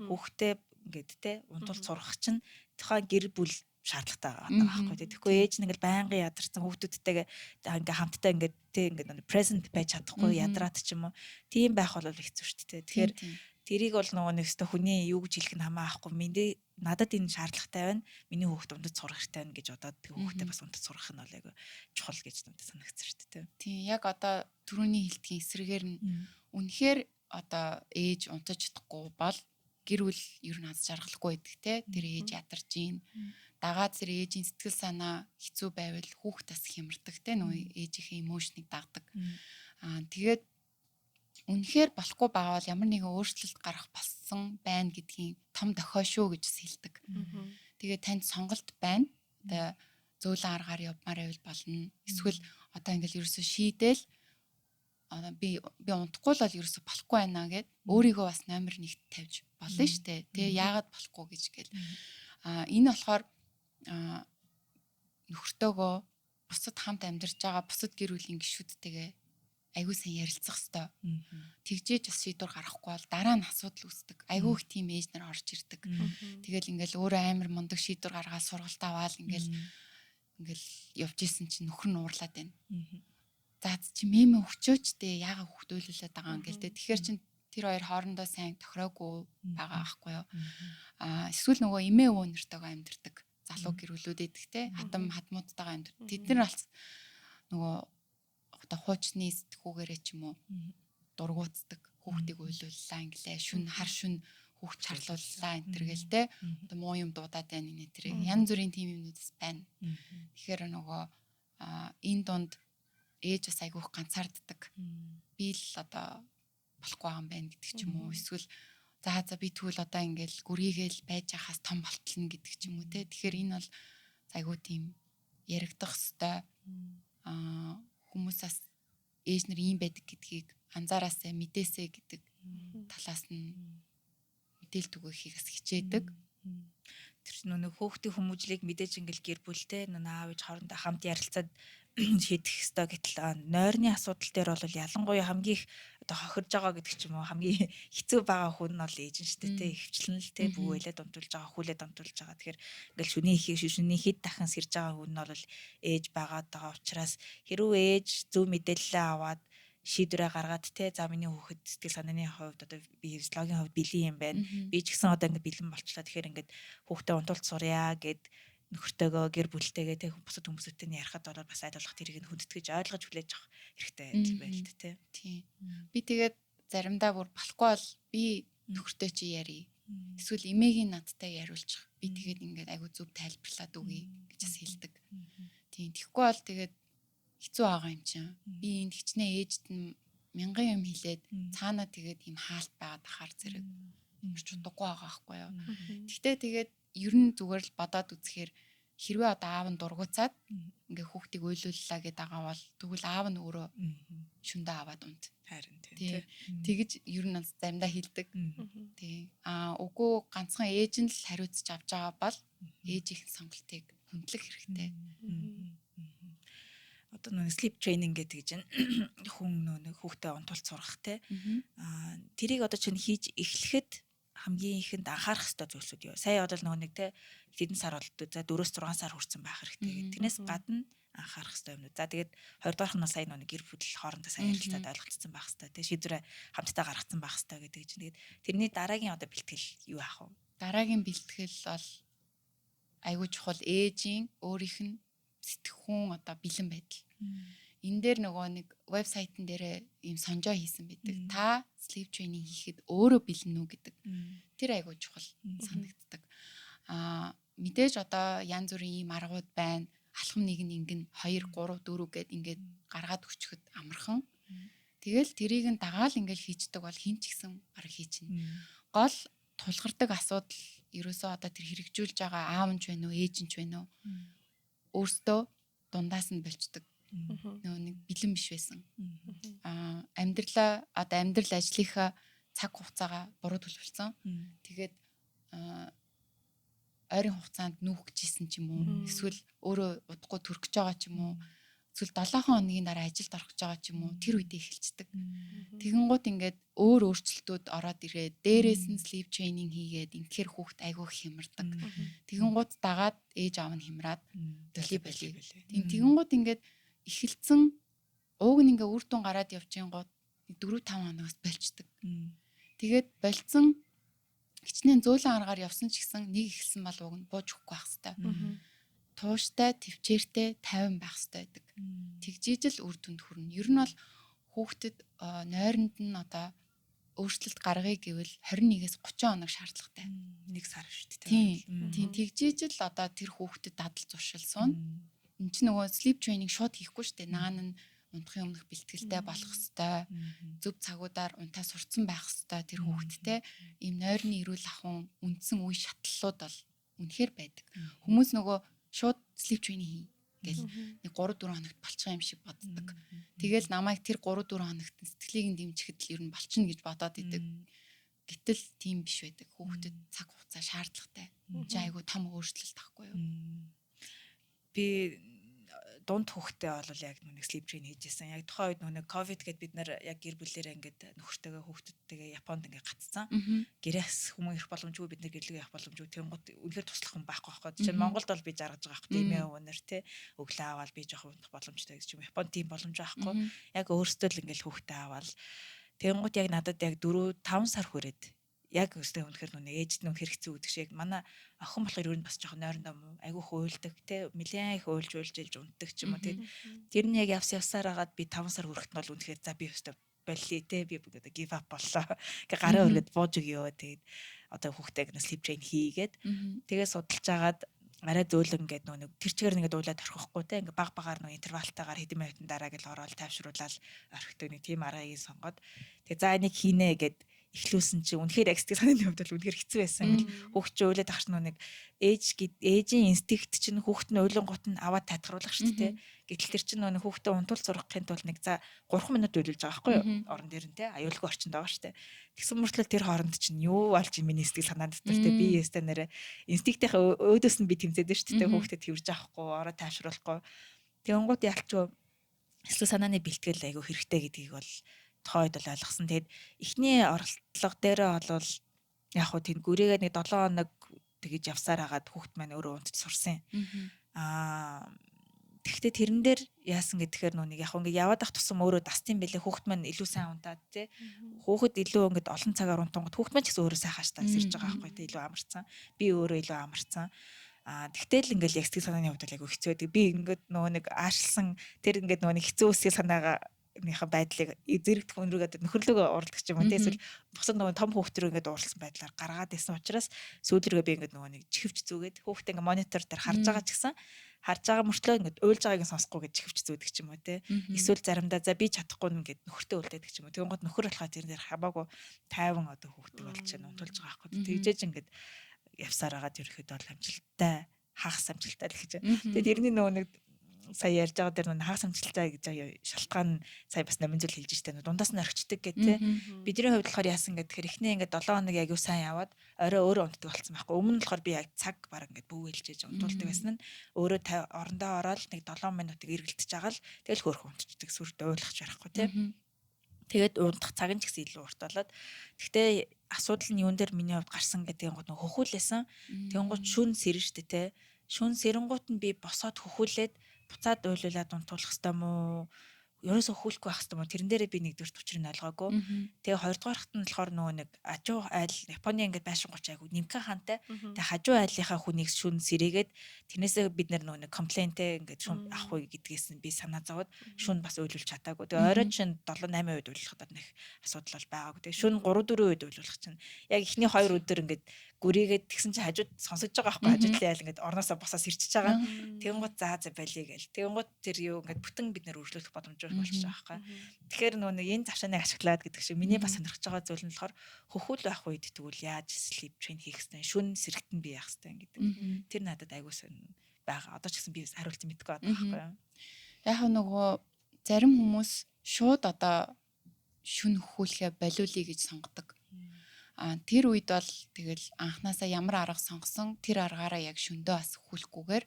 хүүхдээ ингээд те унтуул сурах чинь тухайн гэр бүл шаардлагатай байгаа байхгүй тий. Тэгэхгүй ээж нь ингээл байнгын ядарсан хүүхдүүдтэйгээ ингээ хамтдаа ингээд тий ингээд present байж чадахгүй ядраад ч юм уу. Тийм байх бол хэцүү шүү дээ. Тэгэхээр тэрийг бол нөгөө нэг өстө хүний юу гэж хэлэх нь хамаахгүй. Миний надад энэ шаардлагатай байна. Миний хүүхд унтаж сурах хэрэгтэй байна гэж бодоод тэг хүүхдээ бас унтаж сурах нь бол айгүй чухал гэж надад санагдсан шүү дээ. Тийм яг одоо түрүүний хэлдгийн эсрэгээр нь үнэхээр одоо ээж унтаж чадахгүй бол гэр бүл ер нь аз жаргалгүй байдаг те. Тэр ээж ядарч гин. Дагаад тэр ээжийн сэтгэл санаа хэцүү байвал хүүхд бас хямардаг те. Нөгөө ээжийнхээ эмошныг дагдаг. Аа тэгээд үнэхээр болохгүй байгаа бол ямар нэгэн өөрчлөлт гарах болсон байна гэдгийн том дохио шүү гэж хэлдэг. Тэгээд танд сонголт байна. Одоо зөөлөн аргаар явмаар байвал болно. Эсвэл одоо ингээл ерөөсөө шийдэл одоо би унтахгүй л бол ерөөсөө болохгүй байна гэд өөрийгөө бас номер 1-т тавьж болно шүү дээ. Тэгээ яагаад болохгүй гэж гээл. А энэ болохоор нөхөртөөгөө бусад хамт амьдарч байгаа бусад гэр бүлийн гишүүдтэйгээ айгүй сайн ярилцах хэвээр. Тэгжээж бас шийдвэр гаргахгүй бол дараа нь асуудал үүсдэг. Айгүй их тийм ээж нар орж ирдэг. Тэгэл ингээл өөрөө амар мундаг шийдвэр гаргаад сургалт аваал ингээл ингээл явж исэн чинь нөхөр нь уурлаад байна. За чи мэмэ өгчөөч дээ яагаад хүүхд уйлуулад байгаа юм гээл те. Тэгэхээр чин тэр хоёр хоорондоо сайн тохироогүй байгаа аахгүй юу. Аа эсвэл нөгөө эмээ өвөө нэртэйгээ амьдардаг залуу гэр бүлүүд идэх те. Хатам хатмуудтайгаа амьдардаг. Тэд нар алц нөгөө Одоо хуучны сэтгүүгээрээ ч юм уу дургуутдаг, хүүхдийг уйлууллаа инглээ, шүн хар шүн хүүхд чарлууллаа энэ төр гээл те. Одоо муу юм дуудаад байна нэ тэр янз бүрийн тийм юмнууд бас байна. Тэгэхээр нөгөө энэ дунд ээж бас айгүйх ганцаарддаг. Би л одоо болохгүй байгаа юм байна гэдэг ч юм уу. Эсвэл за би тэгвэл одоо ингээл гүрийгээл байж хахаас том болтлно гэдэг ч юм уу те. Тэгэхээр энэ бол айгүй тийм яригдах хэвээр хүмүүс бас ээж нар ийм байдаг гэдгийг анзаараасай, мэдээсэй гэдэг талаас нь мэдээлэл түгээхийг бас хичээдэг. Тэр чинь нөгөө хөөхтийн хүмүүжлийг мэдээж ингээл гэр бүлтэй нөгөө аав ээж хоорондоо хамт ярилцаад шийдэх ёстой, гэтэл нойрны асуудал дээр бол ялангуяа хамгийн их одоо хохирж байгаа гэдэг ч юм уу, хамгийн хэцүү байгаа хүн нь бол ээж нь шүү дээ, тэ, ихэвчлэн л тэ, бүүэлээ донтуулж байгаа, хүлээ донтуулж байгаа. Тэгэхээр ингээл шүний хэд дахин сэрж байгаа хүн нь бол ээж байгаад байгаа учраас хэрвээ ээж зөв мэдээлэлээ аваад шийдвэрээ гаргаад те, за миний хүүхэд сэтгэл санааны хувьд, одоо би физиологийн хувьд бэлэн юм байна. Би ч гэсэн одоо ингээд бэлэн болчлаа. Тэгэхээр ингээд хүүхдээ унтуулт сурья гэд нөхөртөөгөө, гэр бүлтэйгээ те, бусад хүмүүстэй нь ярихад бол бас аль болох тэрийг нь хүндэтгэж, ойлгож хүлээж авах хэрэгтэй байл тэ. Тийм. Би тэгээд заримдаа бүр болохгүй бол би нөхөртөө чи ярий. Эсвэл эмээгийн надтай яриулчих. Би тэгээд ингээд айгу зөв тайлбарлаад өгье гэж бас хэлдэг. Тийм. Тэгэхгүй бол тэгээд хэцүү байгаа юм чинь. Би энд хичнээн ээжд нь мянган юм хэлээд цаана тэгээд ийм хаалт байгаад ахаар зэрэг ямар ч утгагүй байгаа байхгүй юу. Гэхдээ тэгээд ер нь зүгээр л бодоод үзэхээр хэрвээ одоо аав нь дургуцаад ингээ хүүхдийг уйлууллаа гэдэг байгаа бол тэгвэл аав нь өөрөө шүндээ аваад унт. Харин тийм. Тэгэж ер нь заримдаа хэлдэг. Тийм. Аа үгүй, ганцхан ээж нь л хариуцж авч байгаа бол ээжийнх нь сонголтыг хүндлэх хэрэгтэй. Одоо нөгөө sleep training гэдэг чинь хүн нөгөө хүүхдээ унтуулт сургах те. Аа тэрийг одоо чинь хийж эхлэхэд хамгийн ихэнд анхаарах ёстой зүйлсүүд юу? Сая бол нөгөө нэг те, хэдэн сар болдоо, за 4-6 сар хүрсэн байх хэрэгтэй гэдэг. Тэрнээс гадна анхаарах ёстой юмнууд. За тэгээд 2 дугаарх нь сая нөгөө гэр бүл хоорондоо сайн ярилцаад ойлголцсон байх ёстой те. Шийдвэрээ хамтдаа гаргацсан байх ёстой гэдэг чинь. Тэгээд тэрний дараагийн одоо бэлтгэл юу аах вэ? Дараагийн бэлтгэл бол айгүй чухал, ээжийн өөрийнх нь сэтгхүүн одоо бэлэн байдал. Энэ дээр нөгөө нэг вебсайтн дээрээ ийм сонжоо хийсэн байдаг. Та sleep training хийхэд өөрөө бэлэн үү гэдэг. Тэр айгүй чухал санагддаг. Аа мэдээж одоо янз бүрийн ийм аргууд байна. Алхам нэг нь ингэн 2 3 4 гэд ингээд гаргаад өчгöd амархан. Тэгэл тэрийг нь дагаал ингээл хийчдэг бол хэн ч гэсэн баг хийчихнэ. Гол тулгардаг асуудал ерөөсөө одоо тэр хэрэгжүүлж байгаа аав нь ч байна уу, ээж нь ч байна уу, өөртөө дундаас нь болчдөг. Нөгөө нэг бэлэн биш байсан. Аа амьдралаа одоо амьдрал ажлынхаа цаг хугацаагаа буруу төлөвлөсөн. Тэгээд ойрын хугацаанд нүүх гэжсэн ч юм уу, эсвэл өөрөө удахгүй төрөх гэж байгаа ч юм уу, эсвэл 7 хоногийн дараа ажилд орох гэж байгаа ч юм уу, тэр үедээ эхэлцдэг. Тэгэнгუთ ингээд өөр өөрчлөлтүүд ороод ирээд, дээрээс нь sleep training хийгээд инхээр хүүхд айгүй хямардаг. Тэгэнгუთ дагаад ээж аав нь хямраад боли боли. Тийм, тэгэнгუთ ингээд эхэлсэн ууг нь ингээ үр дүн гараад явж гингууд 4 5 хоногоос болчдөг. Тэгээд болцсон хичнээн зөөлөн аргаар явсан ч гэсэн нэг эхэлсэн бол уг нь бууж өгөхгүй байх хэвээр. Тууштай, төвчээртэй, тайван байх хэвээр байдаг. Тэгжиж л үр дүнд хүрнэ. Ер нь бол хүүхдэд нойронд нь одоо өөрчлөлт гаргая гэвэл 21-ээс 30 хоног шаардлагатай. Нэг сар шүү дээ. Тийм. Тэгжиж л одоо тэр хүүхдэд дадал зуршил суuna. Энд чинь нөгөө sleep training шууд хийхгүй шүү дээ. Наан нь унтахын өмнөх бэлтгэлтэй болох хэвээр, зөв цагуудаар унтаа сурцсан байх хэвээр тэр хүүхэдтэй ийм нойрны эрүүл ахуйн үндсэн үе шатлалууд бол үнэхээр байдаг. Хүмүүс нөгөө шууд sleep training хий гэл нэг 3 4 хоногт болчих юм шиг боддог. Тэгэл намайг тэр 3 4 хоногт сэтгэлийг нь дэмжихэд л ер нь болчихно гэж бодоод идэг. Гэтэл тийм биш байдаг. Хүүхдэд цаг хугацаа шаардлагатай. Чи айгу том өөрчлөлт ахгүй юу? Би дунд хүүхдээ бол яг нэг sleep train хийжсэн. Яг тухайн үед нэг ковид гээд бид нар яг гэр бүлээрээ ингээд нөхөртөөгөө хүүхдүүдтэйгээ Японд ингээд гацсан. Гэрээс хүмүүс ирэх боломжгүй, бид нар гэрлэгээ явах боломжгүй. Тэнгууд үнэхээр туслах хүн байхгүй байхгүй. Жишээ нь Монголд бол би жаргаж байгаа байхгүй. Тийм ээ, өнөр те өглөө аваад би жоохон унтах боломжтой гэж юм. Японд тийм боломж байхгүй. Яг өөрсдөө л ингээд хүүхдээ аваад тэнгууд яг надад яг 4 5 сар хүрээд Яг өстэй үнэхээр нүг ээжд нь үнэхээр хэцүү гэдэг шиг манай охин болохоор ер нь бас жоохон нойрондоо муу айгүй хуйлдаг те нэлээд их уйлж уйлж илж унтдаг ч юм уу. Тэгээд тэр нь яг явсаар хагаад би 5 сар хүрэхэд нь бол үнэхээр за би өстэй болли те би одоо give up боллоо. Ингээ гараа өргөд бууж өгөө. Тэгээд одоо хүүхдээ sleep train хийгээд тэгээ судалж агаад арай зөөлөн ингээд нөгөө нэг тэр чигээр ингээд уулаад орхихгүй те ингээ баг багаар нөгөө интервалтайгаар хэдэн минутын дараа гэл ороод тайвшруулаад орхидог нэг тийм аргыг сонгоод тэгээ за энийг хийнэ гэд эхлүүлсэн чи үнэхээр яг сэтгэл санааны хувьд бол үнэхээр хэцүү байсан. Ингээл хүүхд чи уйлаад ахш нэг ээж ээжийн инстинкт чинь хүүхд нь уйлангууд нь аваад тайтгаруулах шүү дээ. Гэтэл тэр чинь нөгөө хүүхдээ унтуул сургахын тулд нэг за 3 минут уйлуулж байгаа байхгүй юу? Орон дээр нь те аюулгүй орчинд байгаа шүү дээ. Тэгсэн мөртлөө тэр хооронд чинь юу болж юм миний сэтгэл санаа дотор те би өстой нэрэ инстинктийнхээ өөдөөс нь би тэмцээд шүү дээ. Хүүхдэд тэрж авахгүй, ороо тайвшруулахгүй. Тэгэнгუთ ялчгүй сэтгэл санааны бэлтгэл айгүй хэрэгтэй гэдгийг бол тухайн үед бол ойлгосон. Тэгээд эхний оролдлого дээрээ бол яг хуу тэнд гүрээгээ нэг 7 хоног тэгэж явсаар хагаад хүүхд маань өөрөө унтж сурсан. Тэгэхдээ тэрэн дээр яасан гэхээр нүг яг ингээ яваад ах тусам өөрөө дастын бэлээ хүүхд маань илүү сайн унтаад тий. Хүүхэд илүү ингээд олон цагаар унтангууд хүүхд маань ч гэсэн өөрөө сайн хааштай сэрж байгаа байхгүй тий, илүү амарцсан. Би өөрөө илүү амарцсан. Тэгтэл ингээл яг сэтгэл санааны хувьд бол айгүй хэцүү байдаг. Би ингээд нөгөө нэг аашлсан тэр ингээд нөгөө нэг хэцүү сэтгэл санаагаа нийхэ байдлыг зэрэгдэх өнрөөгөө нөхөрлөгөө уралдах юм уу те эсвэл бусад нөгөө том хүүхд рүү ингээд уурлсан байдлаар гаргаад исэн учраас сүүл рүүгээ би ингээд нөгөө нэг чихвч зүгээд хүүхдээ ингээд монитор дээр харж байгаа ч гэсэн харж байгаа мөртлөө ингээд уйлж байгааг нь сонсохгүй гэж чихвч зүүдэг ч юм уу те. Эсвэл заримдаа за би чадахгүй ингээд нөхөртөө үлдээдэг ч юм уу. Тэгэнгүүт нөхөр болохоор тэрэн дээр хамаагүй тайван одоо хүүхдийг болж чинь унтуулж байгаа байхгүй. Тэгжээж ингээд явсаар агаад ерөөхдөө бол амжилттай, хагас амжилттай л гэж. Тэгээд тэрний нөгөө нэг сая ярьж байгаа дээр нэг хагас амжилттай гэж шалтгаан сая бас номин зүйл хэлж штэ дундаас нь орхичдаг гэх тээ. Бидний хувьд болохоор яасан гэхээр эхний ингээд 7 хоног яг юу сайн яваад орой өөрөө унтдаг болсон байхгүй. Өмнө нь болохоор би яг цаг баг ингээд бүүгэлжээж унтуулдаг байсан нь өөрөө орондоо ороод нэг 7 минутыг эргэлдэж байгаа л тэгэл хөөрхөн унтчихдаг, сүрд ойлгох барахгүй тээ. Тэгээд унтах цаг нь ч гэсэн илүү урт болоод. Гэхдээ асуудал нь юун дээр миний хувьд гарсан гэдгийг гот хөхүүлээсэн. Тэгэнгүүт шүн сэрэн штэ тээ. Шүн сэрэнгуут нь би босоод хөхүүлээд буцаад уйлуулад унтуулах хэвээр мó ерөөсөө хөхүүлэхгүй байх хэвээр мó тэрэн дээрээ би нэгдүгээр учрыг ойлгоогүй. Тэгээ хоёрдугаархт нь болохоор нөгөө нэг ажуу айл Японы ингээд байшин гуч айгу нэмхэн хаантай. Тэгээ хажуу айлынхаа хүнийг шүн сэрээгээд тэрнээсээ бид нөгөө нэг комплейнтэй ингээд шүн авах уу гэдгээс нь би санаа зовоод шүн бас уйлуулж чадаагүй. Тэгээ орой чинь 7 8 үед уйлуулахад нэг асуудал бол байгаагүй. Тэгээ шүн 3 4 үед уйлуулах чинь яг эхний 2 өдөр ингээд гүрийгээд тэгсэн чинь хажууд сонсогдож байгаа байхгүй, хажуу талын айл ингээд орноосоо босоо сэрчиж байгаа. Тэгэнгүүт заа за болиё гээл. Тэгэнгүүт тэр юу ингээд бүтэн бид нэр үргэлжлүүлэх боломжтой болчихж байгаа байхгүй. Тэгэхээр нөгөө нэг энэ завшааныг ашиглаад гэдэг шиг миний бас сонирхож байгаа зүйл нь болохоор хөхүүл байх үед тэгвэл яаж sleep train хийх хэвтэй, шүн сэрэгтэн би яах хэвтэй гэдэг. Тэр надад айгуу сонь байгаа. Одоо ч гэсэн би хариулт мэдэхгүй байгаа байхгүй юу. Яг нөгөө зарим хүмүүс шууд одоо шүн хөхүүлэхээ болиулъя гэж сонгодог. Тэр үед бол тэгэл анханасаа ямар арга сонгосон тэр аргаараа яг шөндөө бас хөхүүлэхгүйгээр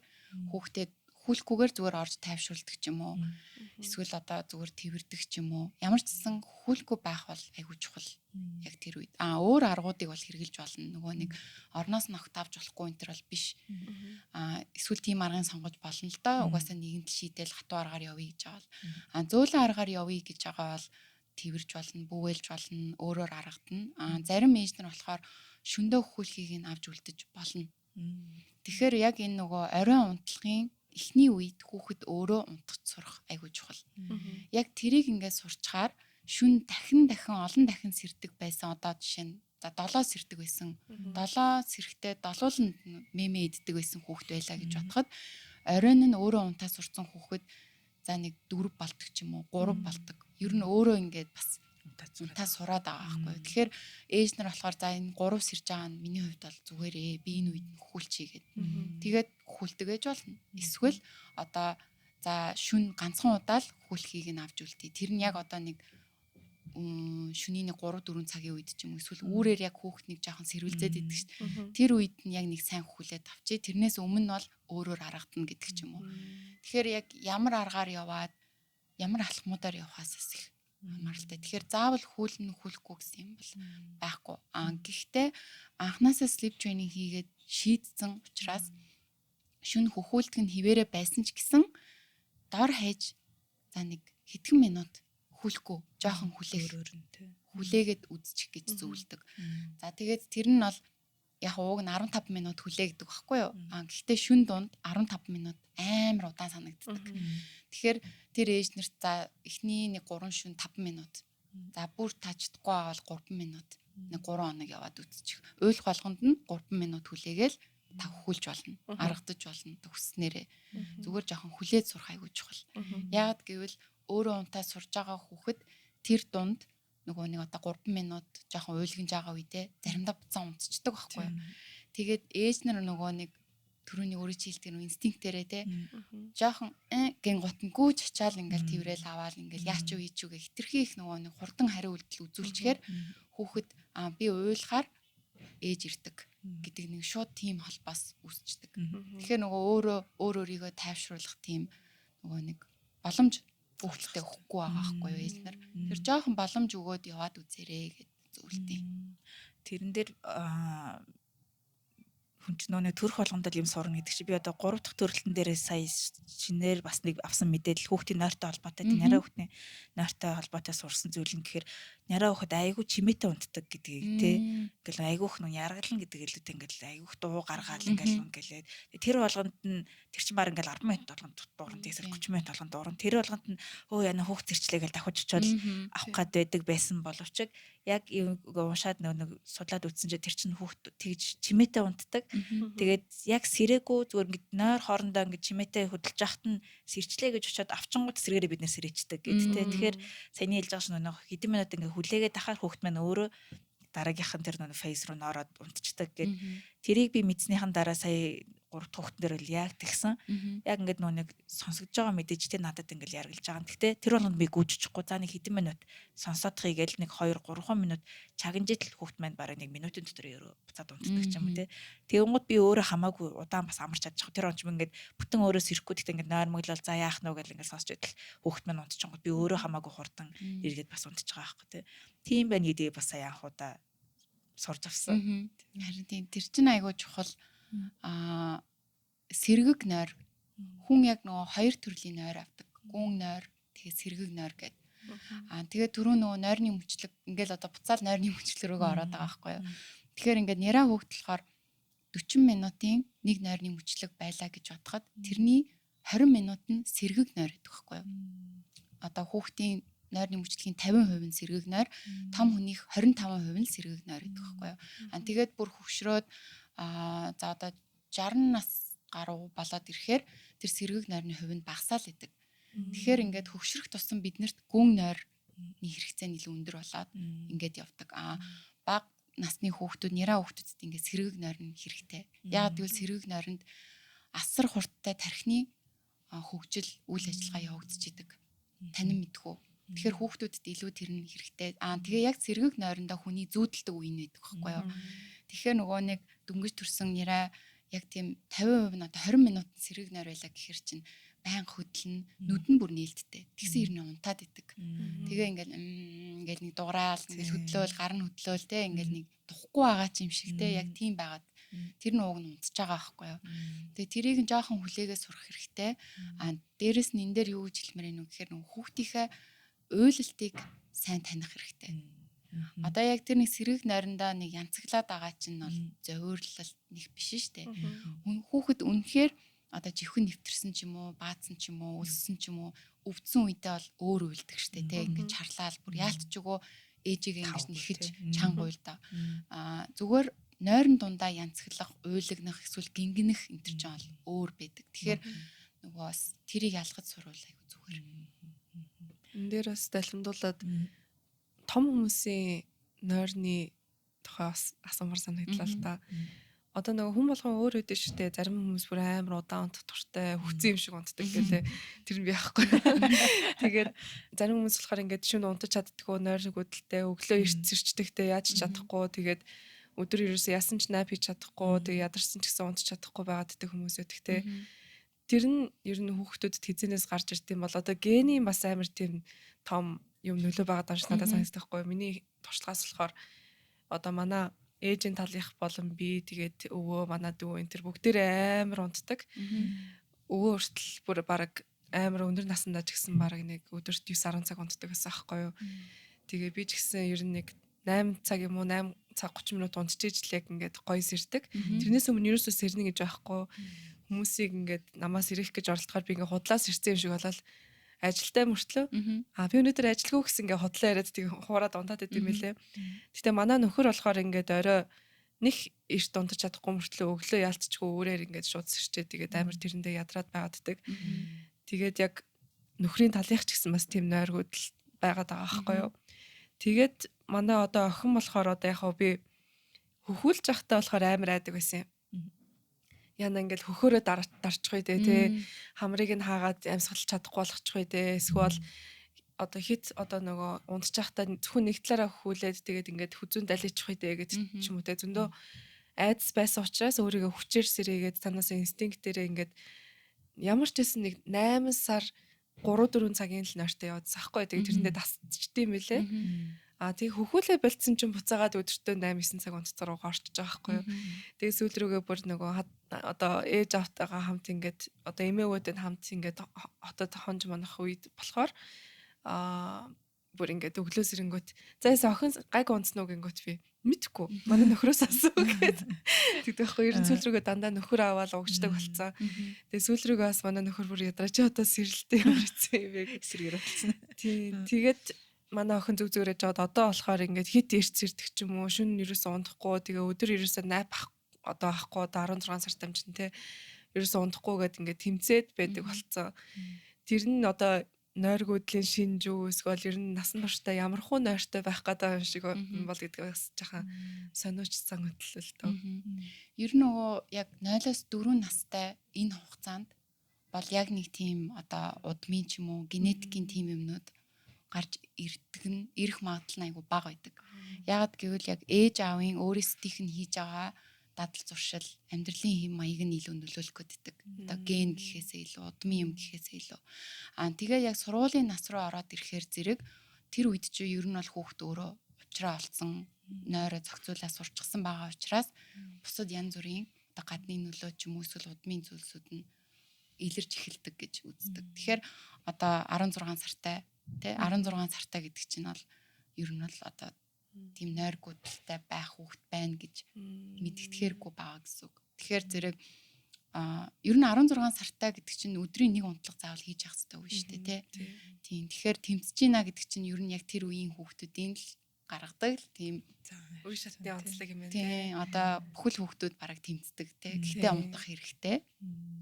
хүүхдэд хөхүүлэхгүйгээр зүгээр орж тайвшруулдаг ч юм уу. Эсвэл одоо зүгээр тэрдэг ч юм уу. Ямар ч гэсэн хөхүүлэхгүй байх бол айгүй чухал яг тэр үед. Өөр аргуудыг бол хэрэгжилж болно. Нөгөө нэг орноос нь огт авч болохгүй энэ төр бол биш. Эсвэл тийм аргыг сонгож болно л доо. Угаасаа нэгэнт шийдэл хатуу аргаар явъя гэж байгаа бол. Зөөлөн аргаар явъя гэж байгаа бол тэрж болно, бүүвэлж болно, өөрөөр аргадна. Зарим ээж нар болохоор шөндөө хөхүүлхийг нь авч үлдэж болно. Тэгэхээр яг энэ нөгөө оройн унтлагын эхний үед хүүхэд өөрөө унтах сурах айгүй чухал. Яг тэрийг ингээд сурчхаар шүн дахин дахин олон дахин сэрдэг байсан. Одоо жишээ нь за 7 сэрдэг байсан. 7 сэрэхтэй долууланд мэмэ иддэг байсан хүүхэд байлаа гэж бодоход оройн нь өөрөө унтаа сурцсан хүүхэд за нэг 4 болдог ч юм уу, 3 болдог. Ер нь өөрөө ингээд бас унтаа сураад байгаа байхгүй юу. Тэгэхээр ээж нар болохоор за энэ 3 сэрж байгаа нь миний хувьд бол зүгээр би энэ үед нь хөхүүлчихье гэд. Тэгээд хөхүүлдэг гэж болно. Эсвэл одоо за шүн ганцхан удаа л хөхүүлхийг нь авч үлдээ. Тэр нь яг одоо нэг шөнийн нэг 3 4 цагийн үед ч юм уу эсвэл үүрээр яг хүүхднийг жоохон сэрүүлзээд идэг шүү дээ. Тэр үед нь яг нэг сайн хөхүүлээд авчи. Тэрнээс өмнө нь бол өөрөөр аргадна гэдэг ч юм уу. Тэгэхээр яг ямар аргаар яваад ямар алхмуудаар явахаас бас их хамааралтай. Тэгэхээр заавал хүүлнэ хүүлэхгүй гэсэн юм бол байхгүй. Гэхдээ анханасаа sleep training хийгээд шийдсэн учраас шүн хөхүүлдэг нь хിവэрэ байсан ч гэсэн дор хаяж за нэг хэдхэн минут хүүлэхгүй жоохон хүлээх Хүлээгээд үзчих гэж зөвлөдөг. За тэгээд тэр нь бол яг ууг нь 15 минут хүлээгдэг байхгүй юу? А гэхдээ шүн дунд 15 минут амар удаан санагддаг. Тэгэхээр тэр ээж нарт за эхний нэг 3 шүн 5 минут. За бүр та чадахгүй байгаа бол 3 минут. Нэг 3 хоног яваад үзчих. Уйлах болгонд нь 3 минут хүлээгээл та хөхүүлж болно. Аргадаж болно. Хүснээрээ. Зүгээр жоохон хүлээж сурах айгүй чухал. Яагаад гэвэл өөрөө унтаа сурж байгаа хүүхэд тэр дунд нөгөө нэг одоо 3 минут жоохон уйлган жагаа үедээ заримдаа буцаан унтчихдаг байхгүй юу. Тэгээд ээж нар нөгөө нэг түрүүний өөрийн чи хэлдэг нэг инстинктээрээ те жоохон гин гут нь гүйж ачаал ингээл тэрэл аваал ингээл яач юу хийж юу гэх хитрхи их нөгөө нэг хурдан хариу үйлдэл үзүүлчихээр хүүхэд би уйлахаар ээж ирдэг гэдэг нэг шууд тийм холбоос үүсчдэг. Тэгэхээр нөгөө өөрөө өөр өөрийгөө тайвшруулах тийм нөгөө нэг боломж хүүхдэлтэй өгөхгүй байгаа байхгүй юу ээж нар. Тэр жоохон боломж өгөөд яваад үзээрэй гэд зөвлөдөө. Тэрэн дээр хүн чинь нөгөө төрөх болгонд л юм сурна гэдэг чи би одоо 3 дахь төрөлтөн дээрээ сая шинээр бас нэг авсан мэдээлэл хүүхдийн нойртой холбоотой, няраа хүүхдийн нойртой холбоотой сурсан зүйл нь гэхээр няраа хүүхэд айгүй чимээтэй унтдаг гэдгийг тий. Ингээл айгүйх нүн яргална гэдэг илүүтэй ингээл айгүйх дуу гаргаал ингээл ингээл тэр болгонд нь тэр чинь баг ингээл 10 минут болгонд дуурна, тэгсэр 30 минут болгонд дуурна. Тэр болгонд нь өө яна хүүхд зэрчлээ гэл давхиж очиод авах гад байдаг байсан боловч яг юм уншаад нэг судлаад үзсэн чинь тэр чинь хүүхд тэгж чимээтэй унтдаг. Тэгээд яг сэрээгүй зүгээр ингээд нойр хоорондоо ингээд чимээтэй хөдөлж яхад нь сэрчлээ гэж очиод авчингууд сэргээрээ бид нэр сэрээчдэг гэд тэ. Тэгэхээр саяны хэлж байгаа шин нөх хэдэн минут ингээд хүлээгээд ахаар хүүхд маань өөрөө дараагийнх нь тэр нөх фейс руу нороод унтчихдаг гэд. Тэрийг би мэдснийхэн дараа сая 3 дахь хүүхдэн дээр л яг тэгсэн. Яг ингээд нөө нэг сонсогдож байгаа мэдээж те надад ингээд яргалж байгаа. Гэхдээ тэр болгонд би гүйжчихгүй. За нэг хэдэн минут сонсоодохыг гээл нэг 2 3 минут чагнажид л хүүхд маань бараг нэг минутын дотор ерөө буцаад унтдаг ч юм уу те. Тэгэнгүүт би өөрөө хамаагүй удаан бас амарч чадчих. Тэр он ч ингээд бүтэн өөрөө сэрэхгүй гэхдээ ингээд нойрмоглол за яах нү гэл ингээд сонсч идэл хүүхд маань унтчихгоот би өөрөө хамаагүй хурдан эргээд бас унтчих байгаа байхгүй те. Тийм байна гэдгийг бас сая анх удаа сурч авсан. Харин тийм тэр чинь айгүй чухал. Аа сэргэг нойр хүн яг нөгөө хоёр төрлийн нойр авдаг. Гүн нойр, тэгээ сэргэг нойр гэдэг. Аа тэгээ түрүү нөгөө нойрны мөчлөг ингээл одоо буцаал нойрны мөчлөг рүүгээ ороод байгаа байхгүй юу. Тэгэхээр ингээд нэраа хүүхд болохоор 40 минутын нэг нойрны мөчлөг байлаа гэж бодоход тэрний 20 минут нь сэргэг нойр гэдэг байхгүй юу. Одоо хүүхдийн нойрны мөчлөгийн 50% нь сэргэг нойр, том хүнийх 25% нь сэргэг нойр гэдэг байхгүй юу. Аа тэгээд бүр хөвшрөөд за одоо 60 нас гаруй болоод ирэхээр тэр сэргэг нойрны хувь нь багасаал идэг. Тэгэхээр ингээд хөгшрөх тусам биднэрт гүн нойрны хэрэгцээ нь илүү өндөр болоод ингээд явдаг. Аа бага насны хүүхдүүд, няраа хүүхдүүдэд ингээд сэргэг нойр нь хэрэгтэй. Яагаад гэвэл сэргэг нойронд асар хурдтай тархины хөгжил, үйл ажиллагаа явагдчихэдэг. Танин мэдхүү. Тэгэхээр хүүхдүүдэд илүү тэр нь хэрэгтэй. Аа тэгээ яг сэргэг нойрондоо хүний зүүдэлдэг үе нь байдаг байхгүй юу? Тэгэхээр нөгөө нэг дөнгөж төрсөн нэраа яг тийм 50% нь одоо 20 минут сэрэг нойр байлаа гэхэр чинь байнга хөдлөн, нүд нь бүр нээлттэй. Тэгсэн хэрнээ унтаад идэг. Тэгээ ингээл ингээл нэг дуграал, ингээл хөдлөөл, гар нь хөдлөөл те ингээл нэг тухгүй байгаа ч юм шиг те яг тийм байгаад тэр нь ууг нь унтж байгаа байхгүй юу. Тэгээ тэрийг нь жоохон хүлээгээ сурах хэрэгтэй. А дээрэс нь энэ дээр юу гэж хэлмээр байна вэ гэхээр нөгөө хүүхдийнхээ уйлалтыг сайн таних хэрэгтэй. Одоо яг тэр нэг сэрэг нойрондоо нэг янцаглаад байгаа чинь бол зовирлол нэг биш шүү дээ. Хүүхэд үнэхээр одоо живхэн нэвтэрсэн ч юм уу, баацсан ч юм уу, өлссөн ч юм уу, өвдсөн үедээ бол өөр уйлдаг шүү дээ. Тэ ингээд чарлаал бүр яалтчгүй ээжигээ ингэж нэхэж чанга уйлдаа. Аа зүгээр нойрон дундаа янцаглах, уйлагнах, эсвэл гингэнэх энэ төр чинь бол өөр байдаг. Тэгэхээр нөгөө бас тэрийг ялгаж сурвал айгу зүгээр. Энэ дээр бас далимдуулаад том хүмүүсийн нойрны тухай бас асуумар санагдлаа л та. Одоо нөгөө хүн болгон өөр өөдөө шүү дээ. Зарим хүмүүс бүр амар удаан унтах дуртай, хүцэн юм шиг унтдаг гэлээ. Тэр нь би яахгүй. Тэгээд зарим хүмүүс болохоор ингээд шөнө унтаж чаддаггүй, нойр гүдэлтэй, өглөө эрт сэрчдэгтэй, яаж ч чадахгүй. Тэгээд өдөр ерөөсөө яасан ч нап хийж чадахгүй, тэгээд ядарсан ч гэсэн унтаж чадахгүй байгаад байдаг хүмүүс байдаг те. Тэр нь ер нь хүүхдүүдэд хизэнээс гарч ирд юм бол одоо генийн бас амар тийм том юм нөлөө байгаа даа надад санагдах байхгүй. Миний туршлагаас болохоор одоо манай ээжийн талынх болон би тэгээд өвөө манай дүү энэ төр бүгдээрээ амар унтдаг. Өвөө хүртэл бүр бараг амар өндөр насндаа ч гэсэн бараг нэг өдөрт 9 10 цаг унтдаг гэсэн аахгүй юу. Тэгээ би ч гэсэн ер нь нэг 8 цаг юм уу 8 цаг 30 минут унтчихэж л яг ингээд гоё сэрдэг. Тэрнээс өмнө ерөөсөө сэрнэ гэж байхгүй. Хүмүүсийг ингээд намаас ирэх гэж оролдохоор би ингээд худлаас ирсэн юм шиг болол ажилтай мөртлөө би өнөөдөр ажилгүй гэсэн ингээд худлаа яриад тэг хуураад унтаад идэм мэлээ. Гэтэ манай нөхөр болохоор ингээд орой нэг эрт унтаж чадахгүй мөртлөө өглөө яалтчгүй өөрөөр ингээд шууд сэрчээ тэгээд амар тэрэндээ ядраад байгааддаг. Тэгээд яг нөхрийн талынх ч гэсэн бас тийм нойргүйдэл байгаад байгаа байхгүй юу. Тэгээд манай одоо охин болохоор одоо яг би хөхүүлж явахдаа болохоор амар айдаг байсан юм. Яна ингээл хөхөөрөө дарчих үү те хамрыг нь хаагаад амьсгалж чадахгүй болгочих үү те эсвэл одоо хит одоо нөгөө унтчих байхдаа зөвхөн нэг талаараа хөхүүлээд тэгээд ингээд хүзүүн даличих үү те гэж ч юм уу те зөндөө айдас байсан учраас өөрийгөө хүчээр сэрээгээд танаас инстинктээрээ ингээд ямар ч байсан нэг 8 сар 3-4 цагийн л нойртой яваадсан ахгүй. Тэгээд тэрэндээ тасчдсан юм билэ. А тэг хөхүүлээ болцсон чинь буцаагаад өдөртөө 8-9 цаг унтцаар орчиж байгаа байхгүй юу. Тэгээ сүүл рүүгээ бүр нөгөө одоо ээж автайгаа хамт ингээд одоо эмээгүүдээ хамт ингээд хотод хонж манах үед болохоор бүр ингээд өглөө сэрэнгүүт за яс охин гайг унтсан уу гингүүт би мэдхгүй манай нөхрөөс асуу гэд тэгдэг байхгүй. Ер нь сүүл рүүгээ дандаа нөхөр аваад угчдаг болцсон. Тэгээ сүүл рүүгээ бас манай нөхөр бүр ядраа чи одоо сэрэлтэй ямар хэцүү юм бэ сэргээр болсон. Тий тэгээд манай охин зүг зүгээрээ жоод одоо болохоор ингээд хит эрт сэрдэг ч юм уу шөнө ерөөсөө унтахгүй тэгээ өдөр ерөөсөө найп одоо авахгүй одоо 16 сартай юм чинь те ерөөсөө унтахгүй гэд ингээд тэмцээд байдаг болцсон. Тэр нь одоо нойргүйдлийн шинж үү эсвэл ер нь насан туршдаа ямар хуу нойртой байх гэдэг юм шиг бол гэдэг бас жахан сониучсан хөдөлөл төө. Ер нь нөгөө яг 0-оос 4 настай энэ хугацаанд бол яг нэг тийм одоо удмын ч юм уу генетикийн тийм юмнууд гарч ирдэг нь ирэх магадлал нь айгүй бага байдаг. Яагаад гэвэл яг ээж аавын өөрөөсдийнх нь хийж байгаа дадал зуршил, амьдралын хэм маяг нь илүү нөлөөлөх гэдэг. Одоо ген гэхээсээ илүү, удмын юм гэхээсээ илүү. Аа тэгээ яг сургуулийн нас руу ороод ирэхээр зэрэг тэр үед чи ер нь бол хүүхд өөрөө учраа олцсон, нойроо зохицуулаа сурчсан байгаа учраас бусад янз бүрийн одоо гадны нөлөө ч юм уу эсвэл удмын зүйлсүүд нь илэрч эхэлдэг гэж үздэг. Тэгэхээр одоо 16 сартай тий 16 сартай гэдэг чинь бол ер нь бол одоо тийм нойргүйдэлтэй байх хүүхэд байна гэж мэдгэдэггүй байгаа гэсэн үг. Тэгэхээр зэрэг ер нь 16 сартай гэдэг чинь өдрийн нэг унтлага заавал хийж явах хэрэгтэй үгүй шүү дээ тий. Тийм. Тэгэхээр тэмцэж гинэ гэдэг чинь ер нь яг тэр үеийн хүүхдүүдийн л гаргадаг л тийм үе шатны онцлог юм байна. Тийм. Одоо бүхэл хүүхдүүд бараг тэмцдэг тий. Гэхдээ унтах хэрэгтэй.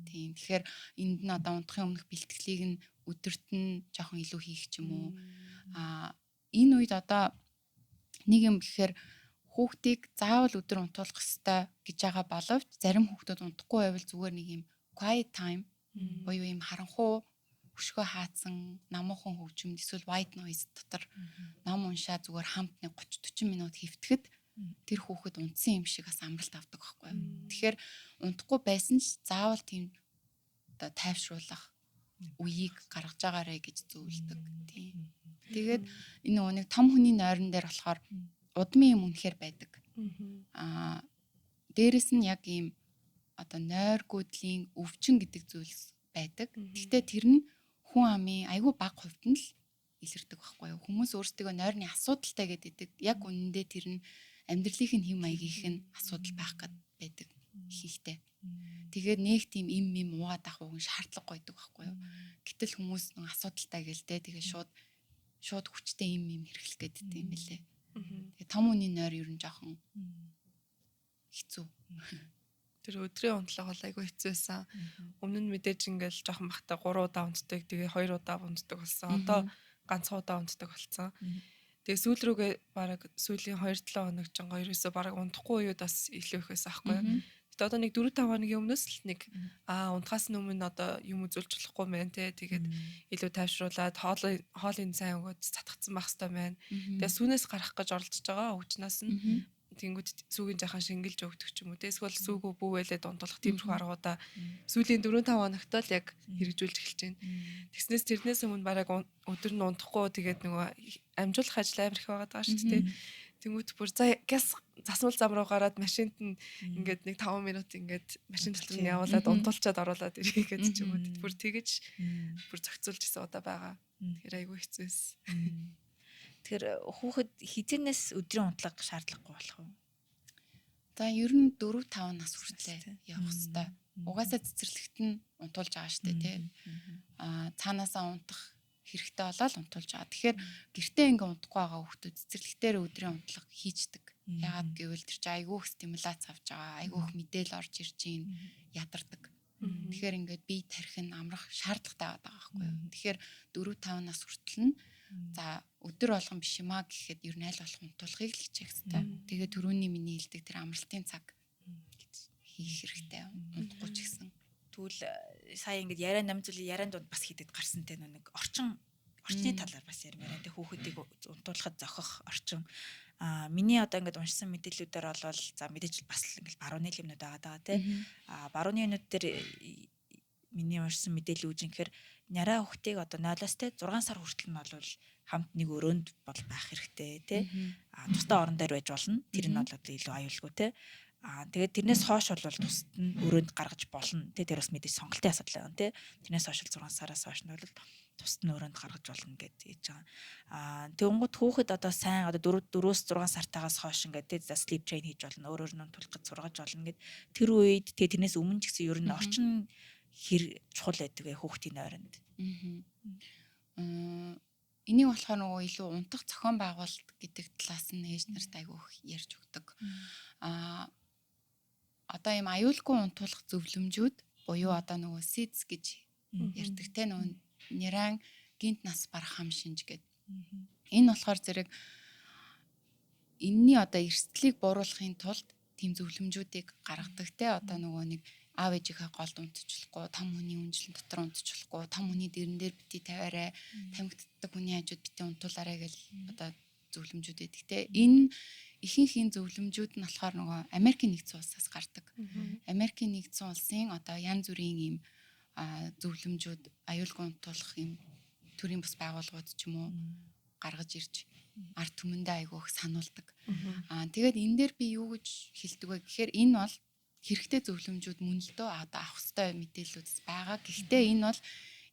Тийм. Тэгэхээр энд нь одоо унтахын өмнөх бэлтгэлийг нь өдөрт нь жоохон илүү хийх ч юм уу. Энэ үед одоо нэг юм гэхээр хүүхдийг заавал өдөр унтуулах ёстой гэж байгаа боловч зарим хүүхдүүд унтахгүй байвал зүгээр нэг юм quiet time буюу юм харанхуй хөшгөө хаацсан намуухан хөгжимд эсвэл white noise дотор ном уншаа зүгээр хамт нэг 30 40 минут хэвтгэхэд тэр хүүхэд унтсан юм шиг бас амралт авдаг байхгүй юу. Тэгэхээр унтахгүй байсан ч заавал тийм одоо тайвшруулах үеийг гаргаж байгаарэ гэж зөвлөдөг. Тийм. Тэгээд энэ нөгөө нэг том хүний нойрон дээр болохоор удмын юм үнэхээр байдаг. Дээрэс нь яг ийм одоо нойргүйдлийн өвчин гэдэг зүйлс байдаг. Гэхдээ тэр нь хүн амын айгүй бага хувьд нь л илэрдэг байхгүй юу. Хүмүүс өөрсдөө нойрны асуудалтай гэдэг. Яг үнэндээ тэр нь амьдралынх нь хэм маягийнх нь асуудал байх гээд байдаг ихэнхдээ. Тэгээд нэг тийм им юм уугаад авах уг нь шаардлагагүй байдаг байхгүй юу. Гэтэл хүмүүс нэг асуудалтай гэлтэй тэгээд шууд хүчтэй им юм хэрэглэх гэдэг юм бэлээ. Тэгээ том хүний нойр ер нь жоохон хэцүү. Тэр өдрийн унтлага бол айгүй хэцүү байсан. Өмнө нь мэдээж ингээл жоохон бахта 3 удаа унтдаг, тэгээ 2 удаа унтдаг болсон. Одоо ганцхан удаа унтдаг болсон. Тэгээ сүүл рүүгээ бараг сүүлийн 2-7 хоног ч ингээ ерөөсөө бараг унтахгүй үед бас илүү их байсан аахгүй юу. Гэтэ одоо нэг 4-5 хоногийн өмнөөс л нэг унтахаас өмнө одоо юм үзүүлж болохгүй мэн те. Тэгээд илүү тайвшруулад хоолын сайн өгөөд цатгацсан байх хэрэгтэй байна. Тэгээ сүүнээс гарах гэж оролдож байгаа өвчнөөс нь тэнгүүд сүүгийн жаахан шингэлж өгдөг ч юм уу те. Эсвэл сүүгөө бүүвэлээд унтуулах тиймэрхүү аргуудаа сүүлийн 4-5 хоногт л яг хэрэгжүүлж эхэлж байна. Тэгснээс тэрнээс өмнө бараг өдөр нь унтахгүй тэгээд нөгөө амжуулах ажил амар их байгаад байгаа шүү дээ. Тэнгүүт бүр за гяс засмал зам руу гараад машинд нь ингээд нэг 5 минут ингээд машин дотор нь явуулаад унтуулчаад оруулаад ирэх гэж ч юм уу. Бүр тэгэж бүр зохицуулж исэн удаа байгаа. Тэгэхээр айгүй хэцүү байсан. Тэгэхээр хүүхэд хэзээнээс өдрийн унтлага шаардлагагүй болох вэ? За ер нь 4 5 нас хүртлээр явах хэвээр. Угаасаа цэцэрлэгт нь унтуулж байгаа шүү дээ, тий. Цаанаасаа унтах хэрэгтэй болоод унтуулж байгаа. Тэгэхээр гэртээ ингээ унтахгүй байгаа хүүхдүүд цэцэрлэгтээр өдрийн унтлага хийчдэг. Яагаад гэвэл тэр чинь айгүй их стимуляц авч байгаа, айгүй их мэдээлэл орж ирж байна, ядардаг. Тэгэхээр ингээд бие тархи нь амрах шаардлагатай байгаа байхгүй юу. Тэгэхээр 4 5 нас хүртэл нь за өдөр болгон биш юм а гэхэд ер нь аль болох унтуулахыг л хичээх хэрэгтэй. Тэгээ түрүүний миний хэлдэг тэр амралтын цаг хийх хэрэгтэй. Унтахгүй ч гэсэн. Тэгвэл сая ингээд яриа нам зүйлийн яриан дунд бас хийдэд гарсан те нэг орчны талаар бас ярмаар байна. Тэг хүүхэдийг унтуулахад зохих орчин. Миний одоо ингээд уншсан мэдээллүүдээр бол за мэдээж бас ингээд барууны юмнууд байгаа даа тий. Барууны юмнууд дээр миний уншсан мэдээлэл үүжинхээр няраа хүүхдийг одоо 0-оос те 6 сар хүртэл нь бол хамт нэг өрөөнд бол байх хэрэгтэй тий. Тусдаа орон дээр байж болно. Тэр нь бол одоо илүү аюулгүй тий. Тэгээд тэрнээс хойш бол тусад нь өрөөнд гаргаж болно. Тэ тэр бас мэдээж сонголтын асуудал байна тий. Тэрнээс хойш 6 сараас хойш нь бол тусад нь өрөөнд гаргаж болно гэд хийж байгаа. Тэгэнгүүт хүүхэд одоо сайн одоо 4-өөс 6 сартаагаас хойш ингээд тий за sleep train хийж болно. Өөрөөр нь тулах сургаж болно гэд тэр үед тий тэрнээс өмнө ч гэсэн ер нь орчин хэр чухал байдаг вэ хүүхдийн нойронд? Энийг болохоор нөгөө илүү унтах зохион байгуулалт гэдэг талаас нь ээж нарт айгүй их ярьж өгдөг. Одоо ийм аюулгүй унтуулах зөвлөмжүүд буюу одоо нөгөө SIDS гэж ярьдаг те нөгөө нэрэн гинт нас барах хам шинж гэдэг. Энэ болохоор зэрэг энэний одоо эрсдлийг бууруулахын тулд тийм зөвлөмжүүдийг гаргадаг те одоо нөгөө нэг аав ээжийнхээ голд унтчихлахгүй, том хүний үнжлэн дотор унтчихлахгүй, том хүний дэрэн дээр бити тавиарай, тамхитдаг хүний хажууд бити унтуулаарай гэл одоо зөвлөмжүүд өгдөг те. Энэ ихэнх энэ зөвлөмжүүд нь болохоор нөгөө Америкийн нэгдсэн улсаас гардаг. Америкийн нэгдсэн улсын одоо янз бүрийн ийм зөвлөмжүүд аюулгүй унтуулах юм төрийн бус байгууллагууд ч юм уу гаргаж ирж ард түмэндээ айгүй их сануулдаг. Тэгээд энэ дээр би юу гэж хэлдэг вэ гэхээр энэ бол хэрэгтэй зөвлөмжүүд мөн л дөө одоо авах ёстой мэдээллүүд байгаа. Гэхдээ энэ бол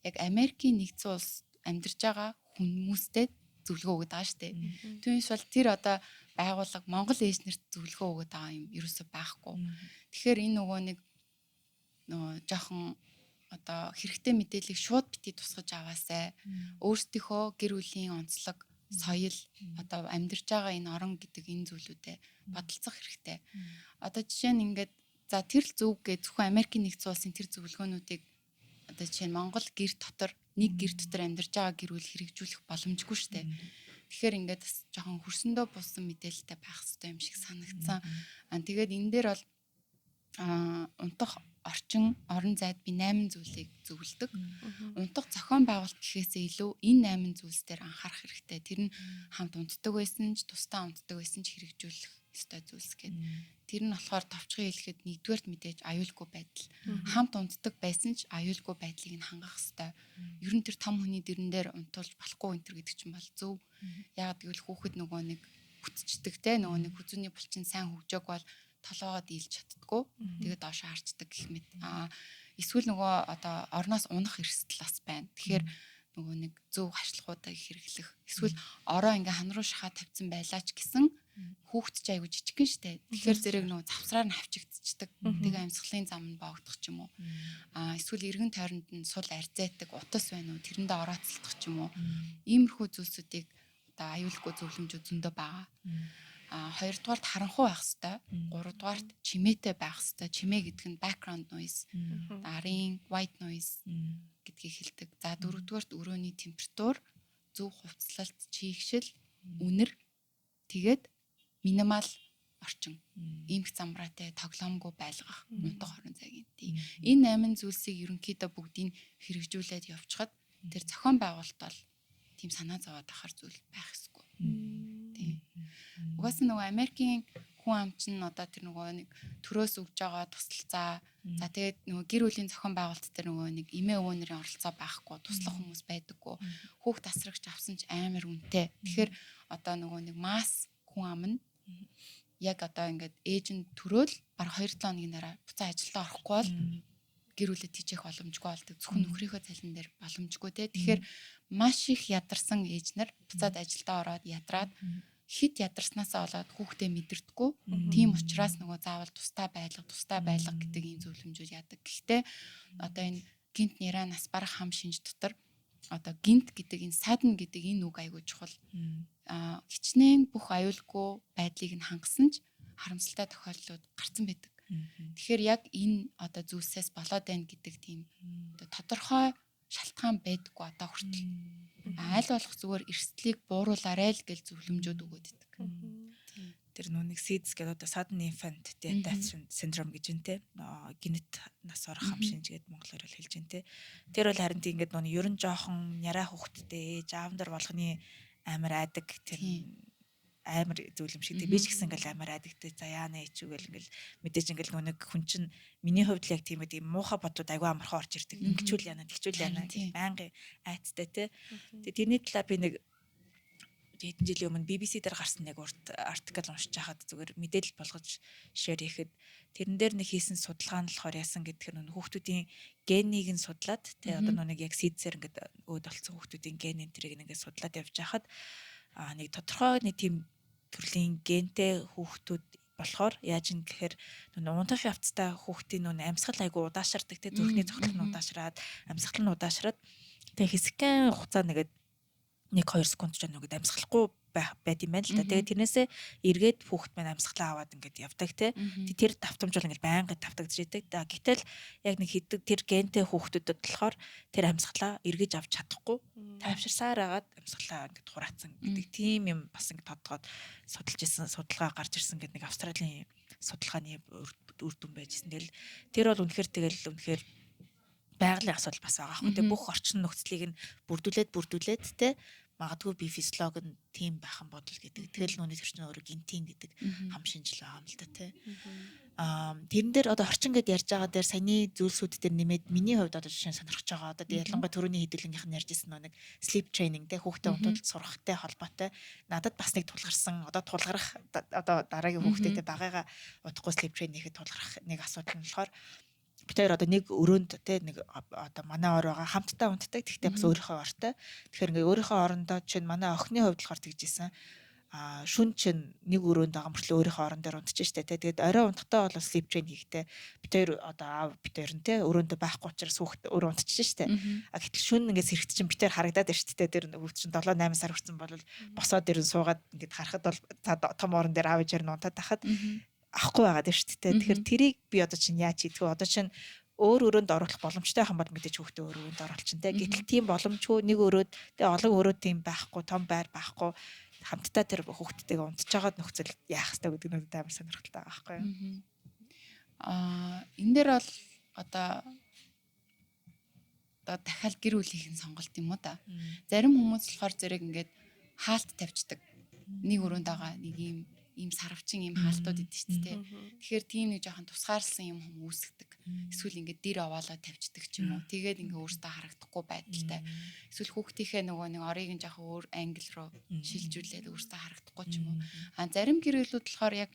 яг Америкийн нэгдсэн улс амьдарч байгаа хүмүүстэй зөвлөгөө өгöd байгаа шүү дээ. Түүнээс бол тэр одоо байгууллага Монгол ээж нарт зөвлөгөө өгöd байгаа юм ерөөсөө байхгүй. Тэгэхээр энэ нөгөө нэг нөгөө жоохон одоо хэрэгтэй мэдээллийг шууд бити тусгаж аваасай. Өөрсдийнхөө гэр бүлийн онцлог, соёл, одоо амьдарч байгаа энэ орон гэдэг энэ зүйлүүдэд бодолцох хэрэгтэй. Одоо жишээ нь ингээд за тэр л зөв гэж зөвхөн Америкийн нэгдсэн улсын тэр зөвлөгөөнүүдийг одоо жишээ нь Монгол гэр дотор нэг гэр дотор амьдарч байгаа гэр бүл хэрэгжүүлэх боломжгүй шүү дээ. Тэгэхээр ингээд бас жоохон хөрсөндөө буусан мэдээлэлтэй байх хэрэгтэй юм шиг санагдсан. Тэгээд энэ дээр бол унтах орчин, орон зайд би 8 зүйлийг зөвлөдөг. Унтах зохион байгуулалт гэхээсээ илүү энэ 8 зүйлс дээр анхаарах хэрэгтэй. Тэр нь хамт унтдаг байсан ч, тусдаа унтдаг байсан ч хэрэгжүүлэх ёстой зүйлс гээд. Тэр нь болохоор товчхон хэлэхэд нэгдүгээрт мэдээж аюулгүй байдал. Хамт унтдаг байсан ч аюулгүй байдлыг нь хангах ёстой. Ер нь тэр том хүний дэрэн дээр унтуулж болохгүй энэ төр гэдэг чинь бол зөв. Яагаад гэвэл хүүхэд нөгөө нэг бүтцдэг те нөгөө нэг хүзүүний булчин сайн хөгжөөг бол толгоогоо дийлж чаддггүй. Тэгээд доошоо харцдаг гэх мэт. Эсвэл нөгөө одоо орноос унах эрсдэл бас байна. Тэгэхээр нөгөө нэг зөв хашлахуудаа хэрэглэх. Эсвэл ороо ингээ хан руу шахаа тавьсан байлаа ч гэсэн хүүхэд ч айгу жижигхэн штэ. Тэгэхээр зэрэг нөгөө завсраар нь хавчигдчихдаг. Тэгээ амьсгалын зам нь боогдох ч юм уу. Эсвэл эргэн тойронд нь сул арзайдаг утас байна уу? Тэрэндээ орооцолдох ч юм уу. Иймэрхүү зүйлсүүдийг одоо аюулгүй зөвлөмжүүд зөндөө байгаа. Хоёрдугаарт харанхуй байх хэвээр, гуравдугаарт чимээтэй байх хэвээр. Чимээ гэдэг нь background noise, арын white noise гэдгийг хэлдэг. За дөрөвдүгээрт өрөөний температур, зөв хувцлалт, чийгшил, үнэр, тэгээд минимал орчин, эмх замраатай, тоглоомгүй байлгах, унтах орон зайг. Энэ 8 зүйлсийг ерөнхийдөө бүгдийг хэрэгжүүлээд явчихад тэр зохион байгуулалт бол тийм санаа зовоод ахар зүйл байх ёсгүй. Тийм. Угаасаа нөгөө Америкийн хүн ам чинь одоо тэр нөгөө нэг төрөөс өгж байгаа тусалцаа. За тэгээд нөгөө гэр бүлийн зохион байгуулалт дээр нөгөө нэг эмээ өвөө нарын оролцоо байхгүй, туслах хүмүүс байдаггүй. Хүүхд тасрагч авсан ч амар үнэтэй. Тэгэхээр одоо нөгөө нэг масс хүн ам нь яг одоо ингээд ээж нь төрөөл баг 2-7 хоногийн дараа буцаа ажилдаа орохгүй бол гэр бүлээ тийчэх боломжгүй болдог. Зөвхөн нөхрийнхөө цалин дээр боломжгүй те. Тэгэхээр маш их ядарсан ээж нар буцаад ажилдаа ороод ядраад хит ядарснаасаа болоод хүүхдээ мэдэрдэггүй. Тийм учраас нөгөө заавал тусдаа байлга, тусдаа байлга гэдэг ийм зөвлөмжүүд яадаг. Гэхдээ одоо энэ гинт нэраа нас барах хам шинж дотор одоо гинт гэдэг энэ sudden гэдэг энэ үг айгүй чухал. Хичнээн бүх аюулгүй байдлыг нь хангасан ч харамсалтай тохиолдлууд гарцсан байдаг. Тэгэхээр яг энэ одоо зүйлсээс болоод байна гэдэг тийм одоо тодорхой шалтгаан байдаггүй одоо хүртэл. Аль болох зүгээр эрсдлийг бууруулаарай л гэж зөвлөмжүүд өгөөд идэг. Тэр нүг SIDS гэдэг одоо sudden infant death syndrome гэж юм те. Гинэт нас орох хам шинж гэдэг монголоор л хэлж байна те. Тэр бол харин тийм ингээд нүг ерөн жоохон няраа хүүхэдтэй ээж аав нар болгоны амар айдаг тэр амар зүйл юм шиг. Тэг би ч гэсэн ингээл амар айдагтай. За яана ичүүгээл ингээл мэдээж ингээл нэг хүн чинь миний хувьд л яг тийм ээ муухай бодлууд айгүй амархан орж ирдэг. Ингэчүүл яана, тэгчүүл яана гэж байнгын айцтай те. Тэг тэрний талаар би нэг хэдэн жилийн өмнө BBC дээр гарсан нэг урт article уншиж хахад зүгээр мэдээлэл болгож share хийхэд тэрэн дээр нэг хийсэн судалгаа нь болохоор яасан гэдгээр нь хүүхдүүдийн генийг нь судлаад тэ одоо нэг яг SIDS-ээр ингээд өөд болцсон хүүхдүүдийн ген энэ тэрийг ингээд судлаад явж хахад нэг тодорхой нэг тийм төрлийн гентэй хүүхдүүд болохоор яаж юм гэхээр унтах явцтай хүүхдийн нүн амьсгал айгу удаашардаг те зүрхний цохилт нь удаашраад амьсгал нь удаашраад тэгээ хэсэгхэн хугацаа нэгэд 1 2 секунд ч нүгэд амьсгалахгүй байд юм байна л та. Тэгээд тэрнээсээ эргээд хүүхэд маань амьсгалаа аваад ингээд явдаг те. Тэр давтамж бол ингээд байнгын давтагдж идэг. Гэтэл яг нэг хиддэг тэр гентэй хүүхдүүдэд болохоор тэр амьсгалаа эргэж авч чадахгүй тайвширсаар агаад амьсгалаа ингээд хураацсан гэдэг тийм юм бас ингээд тодгоод судалж исэн судалгаа гарч ирсэн гэдэг нэг Австралийн судалгааны үр дүн байжсэн. Тэгэл тэр бол үнэхээр тэгэл үнэхээр байгалийн асуудал бас байгаа хгүй. Тэгээ бүх орчин нөхцөлийг нь бүрдүүлээд те магадгүй би физиолог нь тийм байх юм бодол гэдэг. Тэгэл нүуний тэр чинь өөрөө гентийн гэдэг хам шинжил байгаа юм л да те. Тэрэн дээр одоо орчин гэд ярьж байгаа дээр саяны зүйлсүүд дээр нэмээд миний хувьд одоо жишээ нь сонирхож байгаа. Одоо ялангуяа түрүүний хэдүүлгийнх нь ярьж ирсэн нэг sleep training те хүүхдээ унтуулж сурахтай холбоотой. Надад бас нэг тулгарсан одоо тулгарах одоо дараагийн хүүхдээ те багаагаа удахгүй sleep training хийхэд тулгарах нэг асуудал нь болохоор бид хоёр одоо нэг өрөөнд те нэг одоо манай ор байгаа хамтдаа унтдаг. Тэгтээ бас өөрийнхөө ортой. Тэгэхээр ингээ өөрийнхөө орондоо чинь манай охины хувьд болохоор тэгж исэн. Шүн чинь нэг өрөөнд байгаа мөртлөө өөрийнхөө орон дээр унтчих штэ те. Тэгээд орой унтахтаа бол sleep train хийхдээ бид хоёр одоо аав бид хоёр нь те өрөөндөө байхгүй учраас хүүхэд өөрөө унтчих штэ. Гэтэл шүн ингээ сэрэгт чинь бид хоёр харагдаад байна штэ те. Тэр хүүхд чинь 7 8 сар хүрсэн бол босоод ирэн суугаад ингээд харахад бол том орон дээр аав ээжээр нь унтаад тахад авахгүй байгаа дээ шүү дээ. Тэгэхээр тэрийг би одоо чинь яаж хийдгүү? Одоо чинь өөр өрөөнд оруулах боломжтой юм бол мэдээж хүүхдээ өөр өрөөнд оруулчин те. Гэтэл тийм боломжгүй нэг өрөөд тэгээ олон өрөө тийм байхгүй, том байр байхгүй хамтдаа тэр хүүхдтэйгээ унтж байгаа нөхцөл яах ёстой гэдэг нь надад амар сонирхолтой байгаа байхгүй юу? Энэ дээр бол одоо дахиад гэр бүлийнхэн сонголт юм уу да. Зарим хүмүүс болохоор зэрэг ингээд хаалт тавьчихдаг. Нэг өрөөнд байгаа нэг ийм сарвчин ийм хаалтууд идэв шүү дээ. Тэгэхээр тийм нэг жоохон тусгаарлсан юм хүм үүсгдэг. Эсвэл ингээд дэр овоолоо тавьчихдаг ч юм уу. Тэгээд ингээд өөртөө харагдахгүй байдалтай. Эсвэл хүүхдийнхээ нөгөө нэг орыг нь жоохон өөр англи руу шилжүүлээд өөртөө харагдахгүй ч юм уу. Зарим гэр бүлүүд болохоор яг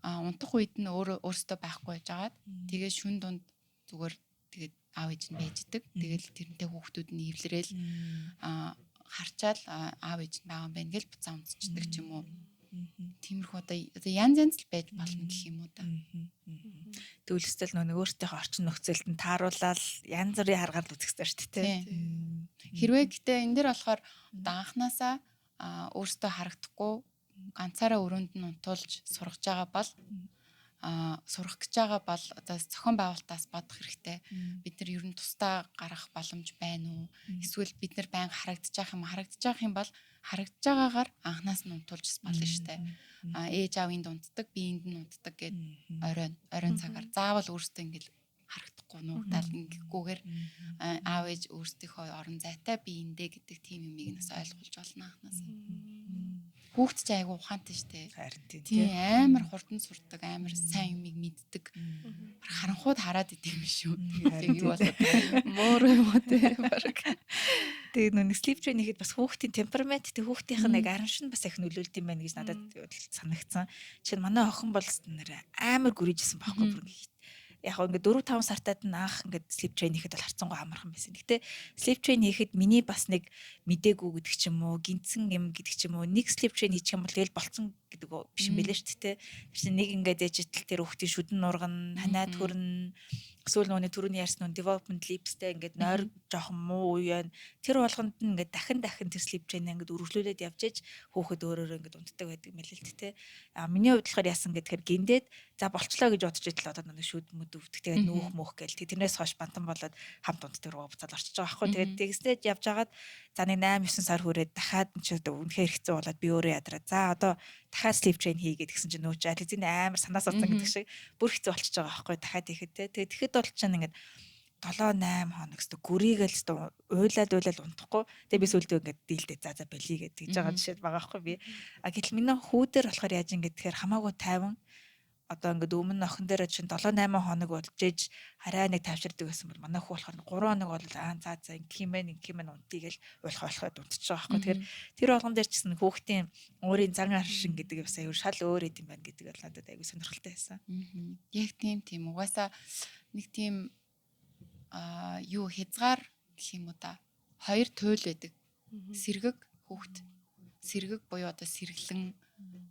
унтах үед нь өөрөө өөртөө байхгүй байжгаад тэгээд шүн дунд зүгээр тэгээд аав ээж нь байж идэг. Тэгэл тэрнтэй хүүхдүүд нь эвлэрээл харчаал аав ээж нь байгаа юм байна гэж буцаа унтчихдаг ч юм уу. Тиймэрхүү одоо янз янз л байж болно гэх юм уу да. Тэгвэл өстөл нөгөө өөртөөхөө орчин нөхцөлд нь тааруулаад янз бүрийн аргаар л үзэх ёстой шүү дээ. Хэрвээ гэтээ энэ дэр болохоор одоо анханасаа өөртөө харагдахгүй ганцаараа өрөөнд нь унтуулж сургаж байгаа бол сурах гэж байгаа бол одоо зохион байгуулалтаас бодох хэрэгтэй. Бид нар ер нь тусдаа гарах боломж байна уу? Эсвэл бид нар байнга харагдаж байгаа юм харагдаж байгаа юм бол харагдаж байгаагаар анханаас нь унтуулж болно шүү дээ. Ээж аав энд унтдаг, би энд нь унтдаг гэд оройн цагаар заавал өөртөө ингээл харагдахгүй нуугдаал ингэхгүйгээр аав ээж өөрсдийнхөө орон зайтай би эндэ гэдэг тийм юмыг нас ойлгуулж болно анханаас. Хүүхд чинь айгу ухаантай штэ. Харин тийм. Тийм амар хурдан сурдаг, амар сайн юмыг мэддэг. Харанхууд хараад идэв юм шүү. Тэгээд юу болоод мөр юм уу те баг. Тэгээд нүг sleep train хийхэд бас хүүхдийн темперамент тэг хүүхдийнх нь нэг арамшин бас их нөлөөлд юм байна гэж надад санагдсан. Жишээ нь манай охин бол нэр амар гүрийжсэн байхгүй бүр Яг ингээд 4 5 сартад нь анх ингээд sleep train хийхэд бол харцангуй амархан байсан. Гэтэ sleep train хийхэд миний бас нэг мдээгүй гэдэг ч юм уу, гинцэн юм гэдэг ч юм уу, нэг sleep train хийчих юм бол тэгэл болцсон гэдэг биш юм билээ шүү дээ. Тэр чинь нэг ингээд ээжтэл тэр хүүхдийн шүдэн нурган, ханиад хөрн, эсвэл нөгөө түрүүний ярьсан нөгөө development leaps-тэй ингээд нойр жоохон муу үе байна. Тэр болгонд нь ингээд дахин дахин тэр sleep train ингээд үргэлжлүүлээд явж ээж хүүхэд өөрөөрөө ингээд унтдаг байдаг юм л л тэ. А миний хувьд болохоор яасан гэхээр гиндээд за болчлоо гэж бодож идэл одоо нэг шүд мүд өвдөх, тэгээд нүүх мөөх гээл. Тэрнээс хойш бантан болоод хамт унтдаг руу буцаад орчиж байгаа байхгүй. Тэгээд тэгснээр явж хагаад за нэг 8 9 сар хүрээд дахиад энэ ч үнэхээр хэцүү болоод би өөрөө ядраа. За одоо дахиад sleep train хийгээд гэсэн чинь нөө чи аль хэзээ амар санаа суудсан гэдэг шиг бүр хэцүү болчихж байгаа байхгүй дахиад ихэд те. Тэгээд тэгэхэд бол чинь ингээд 7 8 хоног өстө гүрийгээл өстө уйлаад уйлаад унтахгүй. Тэгээ би сүлдөө ингээд дийлдэ за за болиё гэж тэгж байгаа жишээ байгаа байхгүй би. А гэтэл миний хүүдэр болохоор яаж ингээд тэгэхээр хамаагүй тайван, одоо ингээд өмнө охин дээр чинь 7 8 хоног болж ээж арай нэг тавьширдаг байсан бол манай хүү болохоор 3 хоног бол аа за за ингэх юм байна, ингэх юм байна, унтъя гэл уйлах болоход унтчих байгаа байхгүй. Тэгэхээр тэр болгон дээр ч гэсэн хүүхдийн өөрийн зан аршин гэдэг бас аюу шал өөр юм байна гэдэг бол надад аюу сонирхолтой байсан. Яг тийм угаасаа нэг тийм аа юу хязгаар гэх юм уу та, хоёр туйл байдаг. Сэргэг хүүхд. Сэргэг буюу одоо сэргэлэн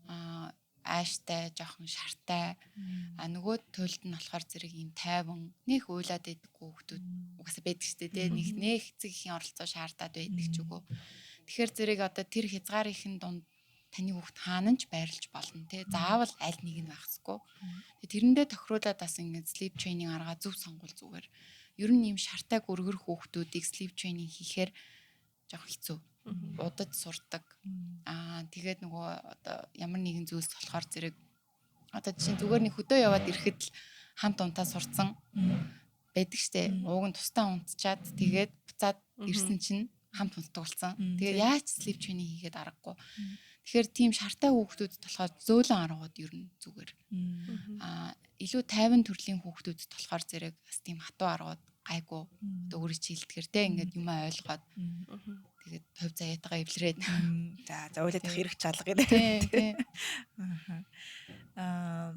аа ааштай, жоохон шартай. А нөгөө туйлд нь болохоор зэрэг ийм тайван, нэх уйлаад байдаггүй хүүхдүүд угаасаа байдаг шүү дээ. Нэг нэх эцэг эхийн оролцоо шаардаад байдаг ч үгүй. Тэгэхээр зэрэг одоо тэр хязгаарынхын дунд таны хүүхд хаана ч байрлаж болно те. Заавал аль нэг нь байх ёсгүй. Тэрэндээ тохируулаад бас ингээд sleep training арга зөв сонгуул зүгээр. Ер нь ийм шартай гөргөр хүүхдүүдийг sleep training хийхээр жоохон хэцүү, удаж сурдаг. Аа тэгээд нөгөө одоо ямар нэгэн зүйлс болохоор зэрэг одоо жишээ нь зүгээр нэг хөдөө яваад ирэхэд л хамт унтаа сурцсан байдаг штэ. Ууг нь тусдаа унтчаад тэгээд буцаад ирсэн чинь хамт унтдаг болсон. Тэгээд яаж sleep training хийгээд аргагүй. Тэгэхээр тийм шартай хүүхдүүдэд болохоор зөөлөн аргууд ер нь зүгээр. Аа илүү тайван төрлийн хүүхдүүдэд болохоор зэрэг бас тийм хатуу аргууд гайгүй. Одоо өөрөө чийлдэхэр те ингээд юм ойлгоод тэгээд хувь заяатайгаа эвлэрээд. За за уйлаад хэрэг чалга гэдэг. Аа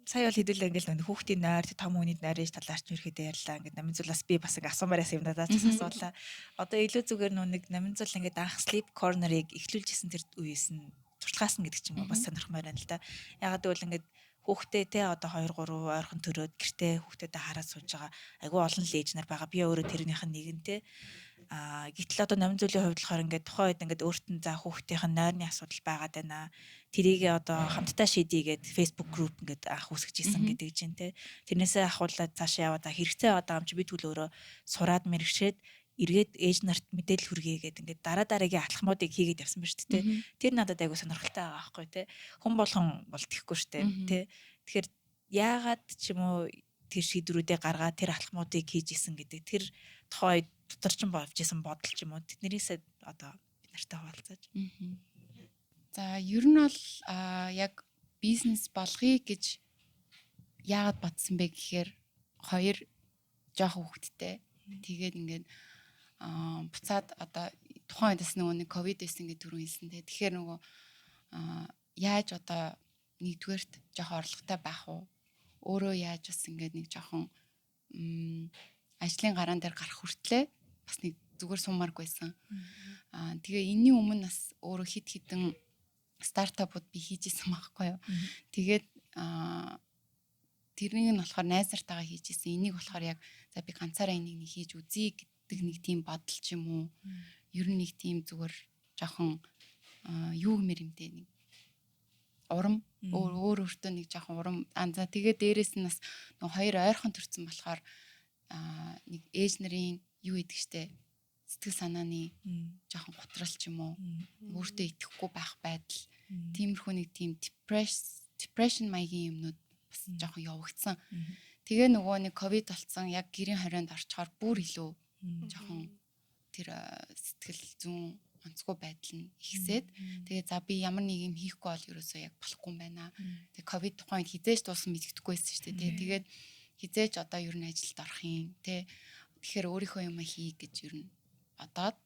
сая бол хэдүүлээ ингээл нэг хүүхдийн нойр, том хүний нойрын талаар ч ерөөхдөө ярьлаа. Ингээд намын зүйл бас би бас ингээ асуумаар байсан юм надад ч асуулаа. Одоо илүү зүгээр нөө нэг намын зүйл ингээд анх sleep corner-ыг эхлүүлжсэн тэр үеэс нь туршлагаас нь гэдэг ч юм уу бас сонирхмаар байна л да. Ягаад гэвэл ингээд хүүхдээ те одоо 2 3 ойрхон төрөөд гэртээ хүүхдэдээ хараад сууж байгаа айгүй олон л ээж нар байгаа. Би өөрөө тэрнийх нь нэгэн те. А гэтэл одоо номин зүйлийн хувьд болохоор ингээд тухайн үед ингээд өөрт нь за хүүхдийнх нь нойрны асуудал байгаад байна. Тэрийг одоо хамтдаа шийдье гээд Facebook group ингээд анх үүсгэж исэн гэдэг чинь те. Тэрнээсээ ахуулаад цаашаа яваад хэрэгцээ байгаа юм чи би тэгвэл өөрөө сураад мэрэгшээд эргээд ээж нарт мэдээлэл хүргэе гэдэг ингээд дараа дараагийн алхмуудыг хийгээд явсан ба шүү дээ. Тэр надад айгу сонирхолтой байгаа байхгүй те. Хүн болгон бол тэхгүй шүү дээ те. Тэгэхээр яагаад ч юм уу тэр шийдвэрүүдээ гаргаад тэр алхмуудыг хийж исэн гэдэг тэр тухай дотор ч болж исэн бодол ч юм уу тэднэрээсээ одоо бид нартай хуваалцааж. За ер нь бол яг бизнес болгоё гэж яагаад бодсон бэ гэхээр хоёр жоохон хүүхэдтэй. Тэгээд ингээд буцаад одоо тухайн үед бас нөгөө нэг ковид байсан гэдэг түрүү хэлсэн те. Тэгэхээр нөгөө яаж одоо нэгдүгээрт жоохон орлоготой байх уу? Өөрөө яаж бас ингээд нэг жоохон ажлын гараан дээр гарах хүртлээ бас нэг зүгээр суумааргүй байсан. Аа тэгээ энэний өмнө бас өөрөө хит хитэн стартапууд би хийж исэн байхгүй юу. Тэгээд тэрнийг нь болохоор найз нартайгаа хийж исэн. Энийг болохоор яг за би ганцаараа энийг нэг хийж үзье гэдэг нэг тийм бодол ч юм уу. Ер нь нэг тийм зүгээр жоохон юу гэмээр юм те, нэг урам, өөр өөр өөртөө нэг жоохон урам. Аа за тэгээ дээрэс нь бас нэг хоёр ойрхон төрсэн болохоор нэг ээж нарын юу гэдэг штэ, сэтгэл санааны жоохон гутрал ч юм уу, өөртөө итгэхгүй байх байдал, тиймэрхүү нэг тийм depression маягийн юмнууд бас жоохон явагдсан. Тэгээ нөгөө нэг ковид болцсон, яг гэрийн хорионд орчхоор бүр илүү жоохон тэр сэтгэл зүүн онцгой байдал нь ихсээд, тэгээ за би ямар нэг юм хийхгүй бол ерөөсөө яг болохгүй юм байна. Тэгээ ковид тухайн үед хизээж дуусан мэддэхгүй байсан шүү дээ. Тэгээд хизээж одоо ер нь ажилд орох юм те. Тэгэхээр өөрийнхөө юм хий гэж ер нь бодоод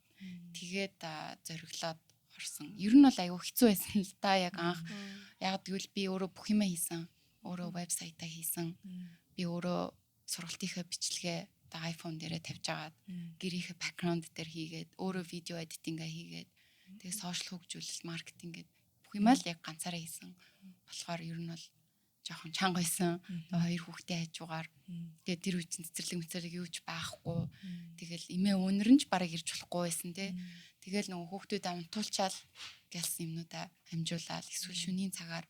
тэгээд зориглоод орсон. Ер нь бол айгүй хэцүү байсан л да яг анх. Яг тэгвэл би өөрөө бүх юмаа хийсэн. Өөрөө вебсайтаа хийсэн. Би өөрөө Сургалтынхаа бичлэгээ одоо iPhone дээрээ тавьж агаад гэрийнхээ background дээр хийгээд, өөрөө видео editing аа хийгээд, тэгээ social хөгжүүлэлт, маркетинг гээд бүх юмаа л яг ганцаараа хийсэн болохоор ер нь бол жоохон чанга байсан. Тэгээ хоёр хүүхдээ хажуугаар, тэгээ тэр үе чинь цэцэрлэг мэцэрлэг юу ч байхгүй. Тэгэл эмээ өнөр нь ч бараг ирж болохгүй байсан, тий. Тэгэл нөгөө хүүхдүүдээ унтуулчаал гэлсэн юмнуудаа амжуулаад, эсвэл шөнийн цагаар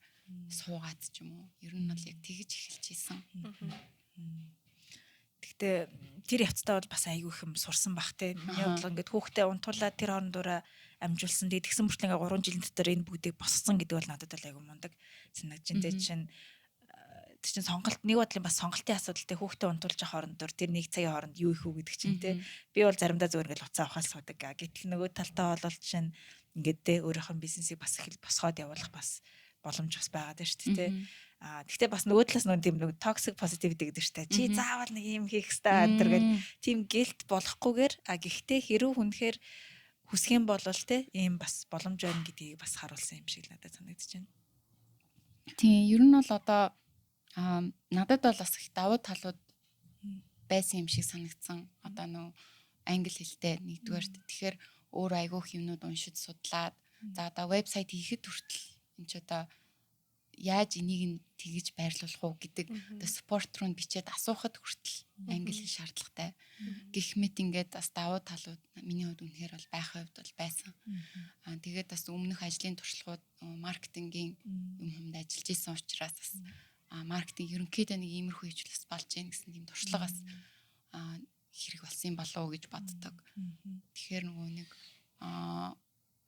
суугаад ч юм уу. Ер нь бол яг тэгж эхэлж исэн. Гэхдээ тэр явцдаа бол бас айгүй их юм сурсан бах, те. Миний бодлоо ингээд хүүхдээ унтуулаад тэр хоорондоороо амжуулсан. Тэгээд тэгсэн мөртлөө ингээд 3 жилийн дотор энэ бүгдийг босгосон гэдэг бол надад бол айгүй мундаг санагдаж байна. Тэгээд чинь тэр чинь сонголт, нэг бодлын бас сонголтын асуудал, те, хүүхдээ унтуулж явах хоорондоор тэр нэг цагийн хооронд юу их үү гэдэг чинь, те. Би бол заримдаа зүгээр ингээд утсаа авахаас суудаг. Гэтэл нөгөө талтаа бол чинь ингээд, те, өөрийнх нь бизнесийг бас их босгоод явуулах бас боломж бас байгаад байна шүү дээ, те. А тэгтээ бас нөгөө талаас нөгөө тийм нэг toxic positivity гэдэг шүү дээ. Чи заавал нэг юм хийх ёстой энэ төр гэл тийм guilt болохгүйгээр, а гэхдээ хэрүү хүнхээр хүсэх юм бол, те, ийм бас боломж байна гэдгийг бас харуулсан юм шиг надад санагдаж байна. Тийм, ер нь бол одоо надад бол бас их давуу талууд байсан юм шиг санагдсан. Одоо нөө англи хэлтэй нэгдүгээрт. Тэгэхээр өөр айгүйх юмнууд уншиж судлаад, за одоо вебсайт хийхэд хүртэл энэ ч одоо яаж энийг нь тэгж байрлуулах уу гэдэг одоо support руу бичээд асуухад хүртэл англи хэл шаардлагатай. Гэх мэт ингээд бас давуу талууд миний хувьд үнэхээр бол байх хувьд бол байсан. Аа, тэгээд бас өмнөх ажлын туршлагууд маркетингийн юм хүмд ажиллаж исэн учраас бас маркетинг ерөнхийдөө нэг иймэрхүү хийж бас болж гин гэсэн тийм туршлагаас хэрэг болсон юм болов уу гэж боддог. Тэгэхээр нөгөө нэг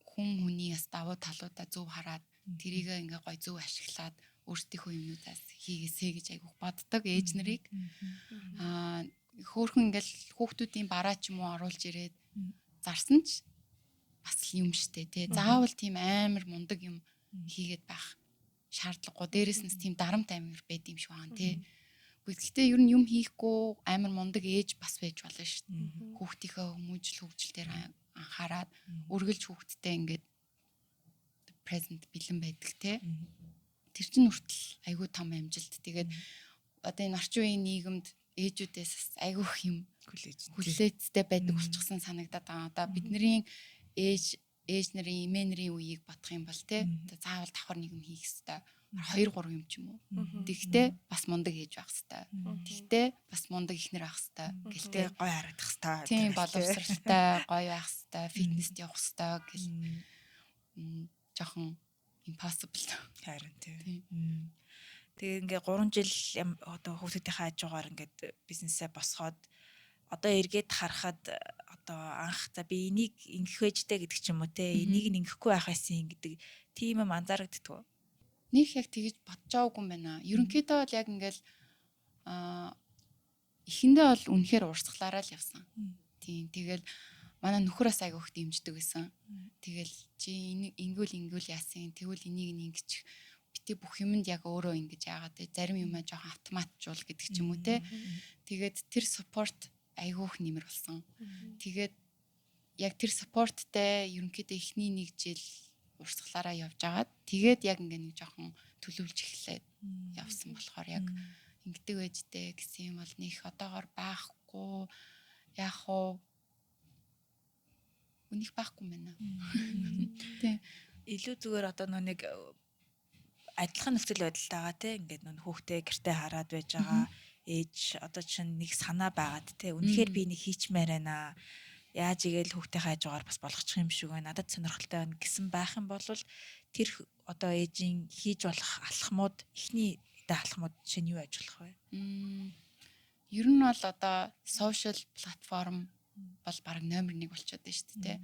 хүн хүний бас давуу талуудаа зөв хараад, тэрийг ингээ гой зөв ашиглаад өөрсдийнхөө юмнуудаас хийгээсэй гэж айгүйх боддог ээж нарыг. Хөөхөн ингээл хүүхдүүдийн бараа ч юм уу оруулж ирээд зарсан ч бас л юм штэ, тий. Заавал тийм амар мундаг юм хийгээд байх шаардлагагүй. Дээрээс нь тийм дарамт амар байд юм шиг байна, тий. Гэхдээ ер нь юм хийхгүй амар мундаг ээж бас байж болно шүү дээ. Хүүхдийнхээ хүмүүжил хөгжил дээр анхаарад үргэлж хүүхдтэй ингээд present, бэлэн байдаг, те. Тэр чинь хүртэл айгүй том амжилт. Тэгээд одоо энэ орчин үеийн нийгэмд ээжүүдээс бас айгүй их юм хүлээцтэй байдаг болчихсон санагдаад байгаа. Одоо бидний ээж ээж нарын, эмээ нарын үеийг бодох юм бол, те, заавал давхар нэг юм хийх хэвээр 2 3 юм ч юм уу. Тэгтээ бас мундаг ээж байх хэвээр. Тэгтээ бас мундаг эхнэр байх хэвээр. Гэлтэй гой харагдах хэвээр. Тийм, боловсралтай, гоё байх хэвээр, фитнест явах хэвээр гэл жоохон impossible. Харин тийм. Тэгээ ингээ 3 жил одоо хүүхдүүдийнхээ хажуугаар ингээд бизнесээ босгоод одоо эргээд харахад одоо анх за би энийг ингэх байжтэй гэдэг ч юм уу, те, энийг нь ингэхгүй байх байсан гэдэг тийм юм анзаарагддаг. Нэг яг тэгэж бодож байгаагүй юм байна. Ерөнхийдөө бол яг ингээл эхэндээ бол үнэхээр урсгалаараа л явсан. Тийм, тэгэл манай нөхөр бас айгүйх дэмждэг байсан. Тэгэл чи ингэвэл ингэвэл яасан, тэгвэл энийг нь ингэчих, бити бүх юмд яг өөрөө ингэж яагаад те, зарим юмаа жоохон автоматжуул гэдэг ч юм уу, те. Тэгээд тэр support айгүйх нэмэр болсон. Тэгээд яг тэр support тай ерөнхийдөө эхний нэг жил урсгалаараа явж агаад, тэгээд яг ингээ нэг жоохон төлөвлөж эхлээд явсан болохоор яг ингэдэг байжтэй гэсэн юм бол нэг одоогор байхгүй. Яг уу үнийх байхгүй юм байна. Тийм. Илүү зүгээр одоо нөө нэг адилхан нөхцөл байдалтайгаа, те, ингээд нөө хүүхдээ гэртээ хараад байж байгаа ээж одоо чинь нэг санаа байгаад, те, үнэхээр би нэг хийчмээр байна, яаж игээл хүүхдийнхээ хажуугаар бас болгочих юм шиг байна, надад сонирхолтой байна гэсэн байх юм бол тэр одоо ээжийн хийж болох алхмууд, эхний алхмууд жишээ нь юу байж болох вэ? Ер нь бол одоо social platform бол баг номер 1 болчиход байна шүү дээ.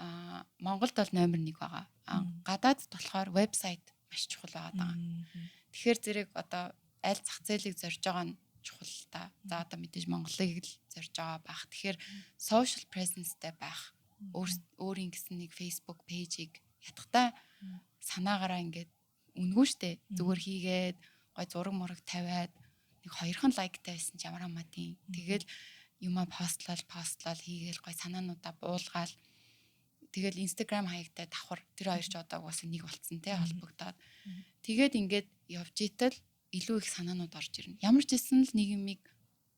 Аа, Монголд бол номер 1 байгаа. Аа, гадаадд болохоор вебсайт маш чухал байгаа даа. Тэгэхээр зэрэг одоо аль зах зээлийг зорж байгаа нь чухал л та. За, одоо мэдээж Монголыг л зорж байгаа байх. Тэгэхээр social presence-тэй байх. Өөрийн гэсэн нэг Facebook page-ийг ятгахтай санаагаараа ингээд үнэгүй штэ. Зүгээр хийгээд гой зураг мураг тавиад нэг хоёрхан like тай байсан ч ямар хамаатай. Тэгэл юмаа post лол post лол хийгээл гой санаануудаа буулгаал, тэгэл Instagram хаягтай давхар тэр хоёр ч одоо угаасаа нэг болцсон, те, холбогдоод. Тэгээд ингээд явж итэл илүү их санаанууд орж ирнэ. Ямар ч хэлсэн л нэг юмыг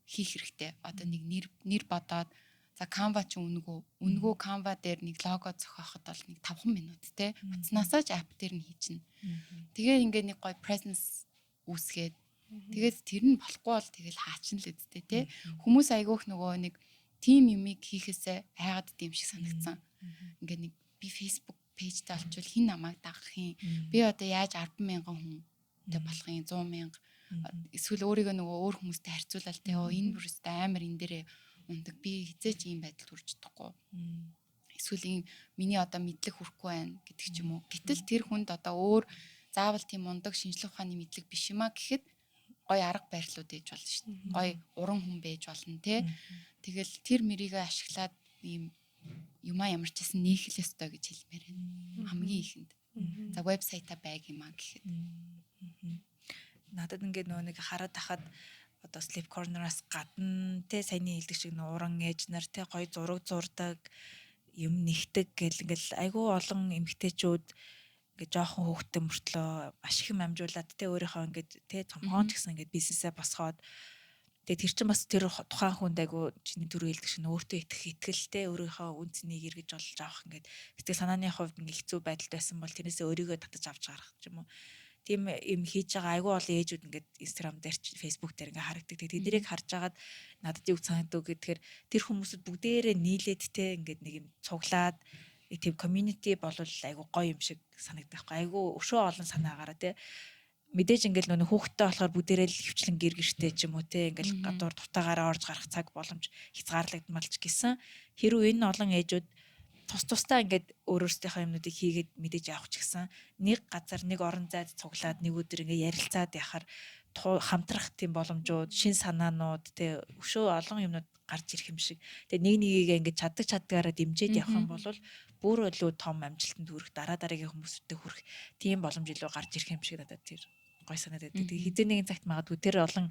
хийх хэрэгтэй. Одоо нэг нэр бодоод за Canva ч үнэгүй Canva дээр нэг лого зохиоход бол нэг 5 минут те. Утаснаасаа ч app дээр нь хийчихнэ. Тэгээ ингээд нэг гоё presence үүсгээд тэгээд тэр нь болохгүй бол тэгэл хаачин л үсттэй те. Хүмүүс айгүйх нөгөө нэг тим юмыг хийхээсээ айгаад дим шиг санагдсан. Ингээд нэг би Facebook page тэй олчвол хэн намайг дагах юм? Би одоо яаж 10,000 хүнтэй болох юм? 100,000 эсвэл өөрийгөө нөгөө өөр хүмүүстэй харьцуулаад те энэ бүрстэй амар энэ дээрээ ундаг. Би хизээч ийм байдалд хүрч чадахгүй. Эсвэл ийм миний одоо мэдлэг хүрхгүй байна гэдэг ч юм уу. Гэтэл тэр хүнд одоо өөр заавал тийм мундаг шинжлэх ухааны мэдлэг биш юм а гэхэд гой арга барилууд ээж болно шүү дээ. Гой уран хүн байж болно те. Тэгэл тэр мэрийгээ ашиглаад ийм юмаа ямар ч байсан нээх л ёстой гэж хэлмээр байна. Хамгийн ихэнд. За вебсайтаа байг юм а гэхэд. Надад ингээд нөгөө нэг хараад тахад одоо Sleep Corner-аас гадна те саяны хэлдэг шиг нөө уран ээж нар те гоё зураг зурдаг юм нэгдэг гэл ингээл айгүй олон эмгтээчүүд ингээд жоохон хөөхтэй мөртлөө маш их юм амжуулаад те өөрийнхөө ингээд те цомгоон ч гэсэн ингээд бизнесээ босгоод тэгээд тэр чинь бас тэр тухайн хүнд айгүй чиний түрүү хэлдэг шиг өөртөө итгэх итгэлтэй өөрийнхөө үн цэнийг эргэж олж авах ингээд сэтгэл санааны хувьд ингээд хэцүү байдалд байсан бол тэрнээсээ өөрийгөө татаж авч гарах ч юм уу. Тийм юм хийж байгаа айгүй олон ээжүүд ингээд Instagram дээр ч Facebook дээр ингээд харагдаг. Тэгээд тэднийг харж агаад надад юу санагдав гэдгээр тэр хүмүүсүүд бүгдээрээ нийлээд те ингээд нэг юм цуглаад тийм community болвол айгүй гоё юм шиг санагдах байхгүй. Айгүй өшөө олон санаагаараа те мэдээж ингээл нөө хүүхдтэй болохоор бүгдээрээ л хөвчлэн гэр гэртэй ч юм уу те ингээл гадуур дутаагаараа орж гарах цаг боломж хязгаарлагдмал ч гэсэн хэрвээ энэ олон ээжүүд тус тусдаа ингээд өөр өөрсдийнхөө юмнуудыг хийгээд мэдээж явах ч гэсэн нэг газар нэг орон зайд цуглаад нэг өдөр ингээд ярилцаад яхаар хамтрах тийм боломжууд, шин санаанууд те өшөө олон юмнууд гарч ирэх юм шиг. Тэгээ нэг нэгийг ингээд чаддаг чаддгаараа дэмжиж явах юм бол бүр илүү том амжилтанд хүрэх, дараа дараагийн хүмүүстэй хүрэх тийм боломж илүү гарч ирэх юм шиг надад тэр гой санагдаад. Тэгээ хизээ нэгэн цагт магадгүй тэр олон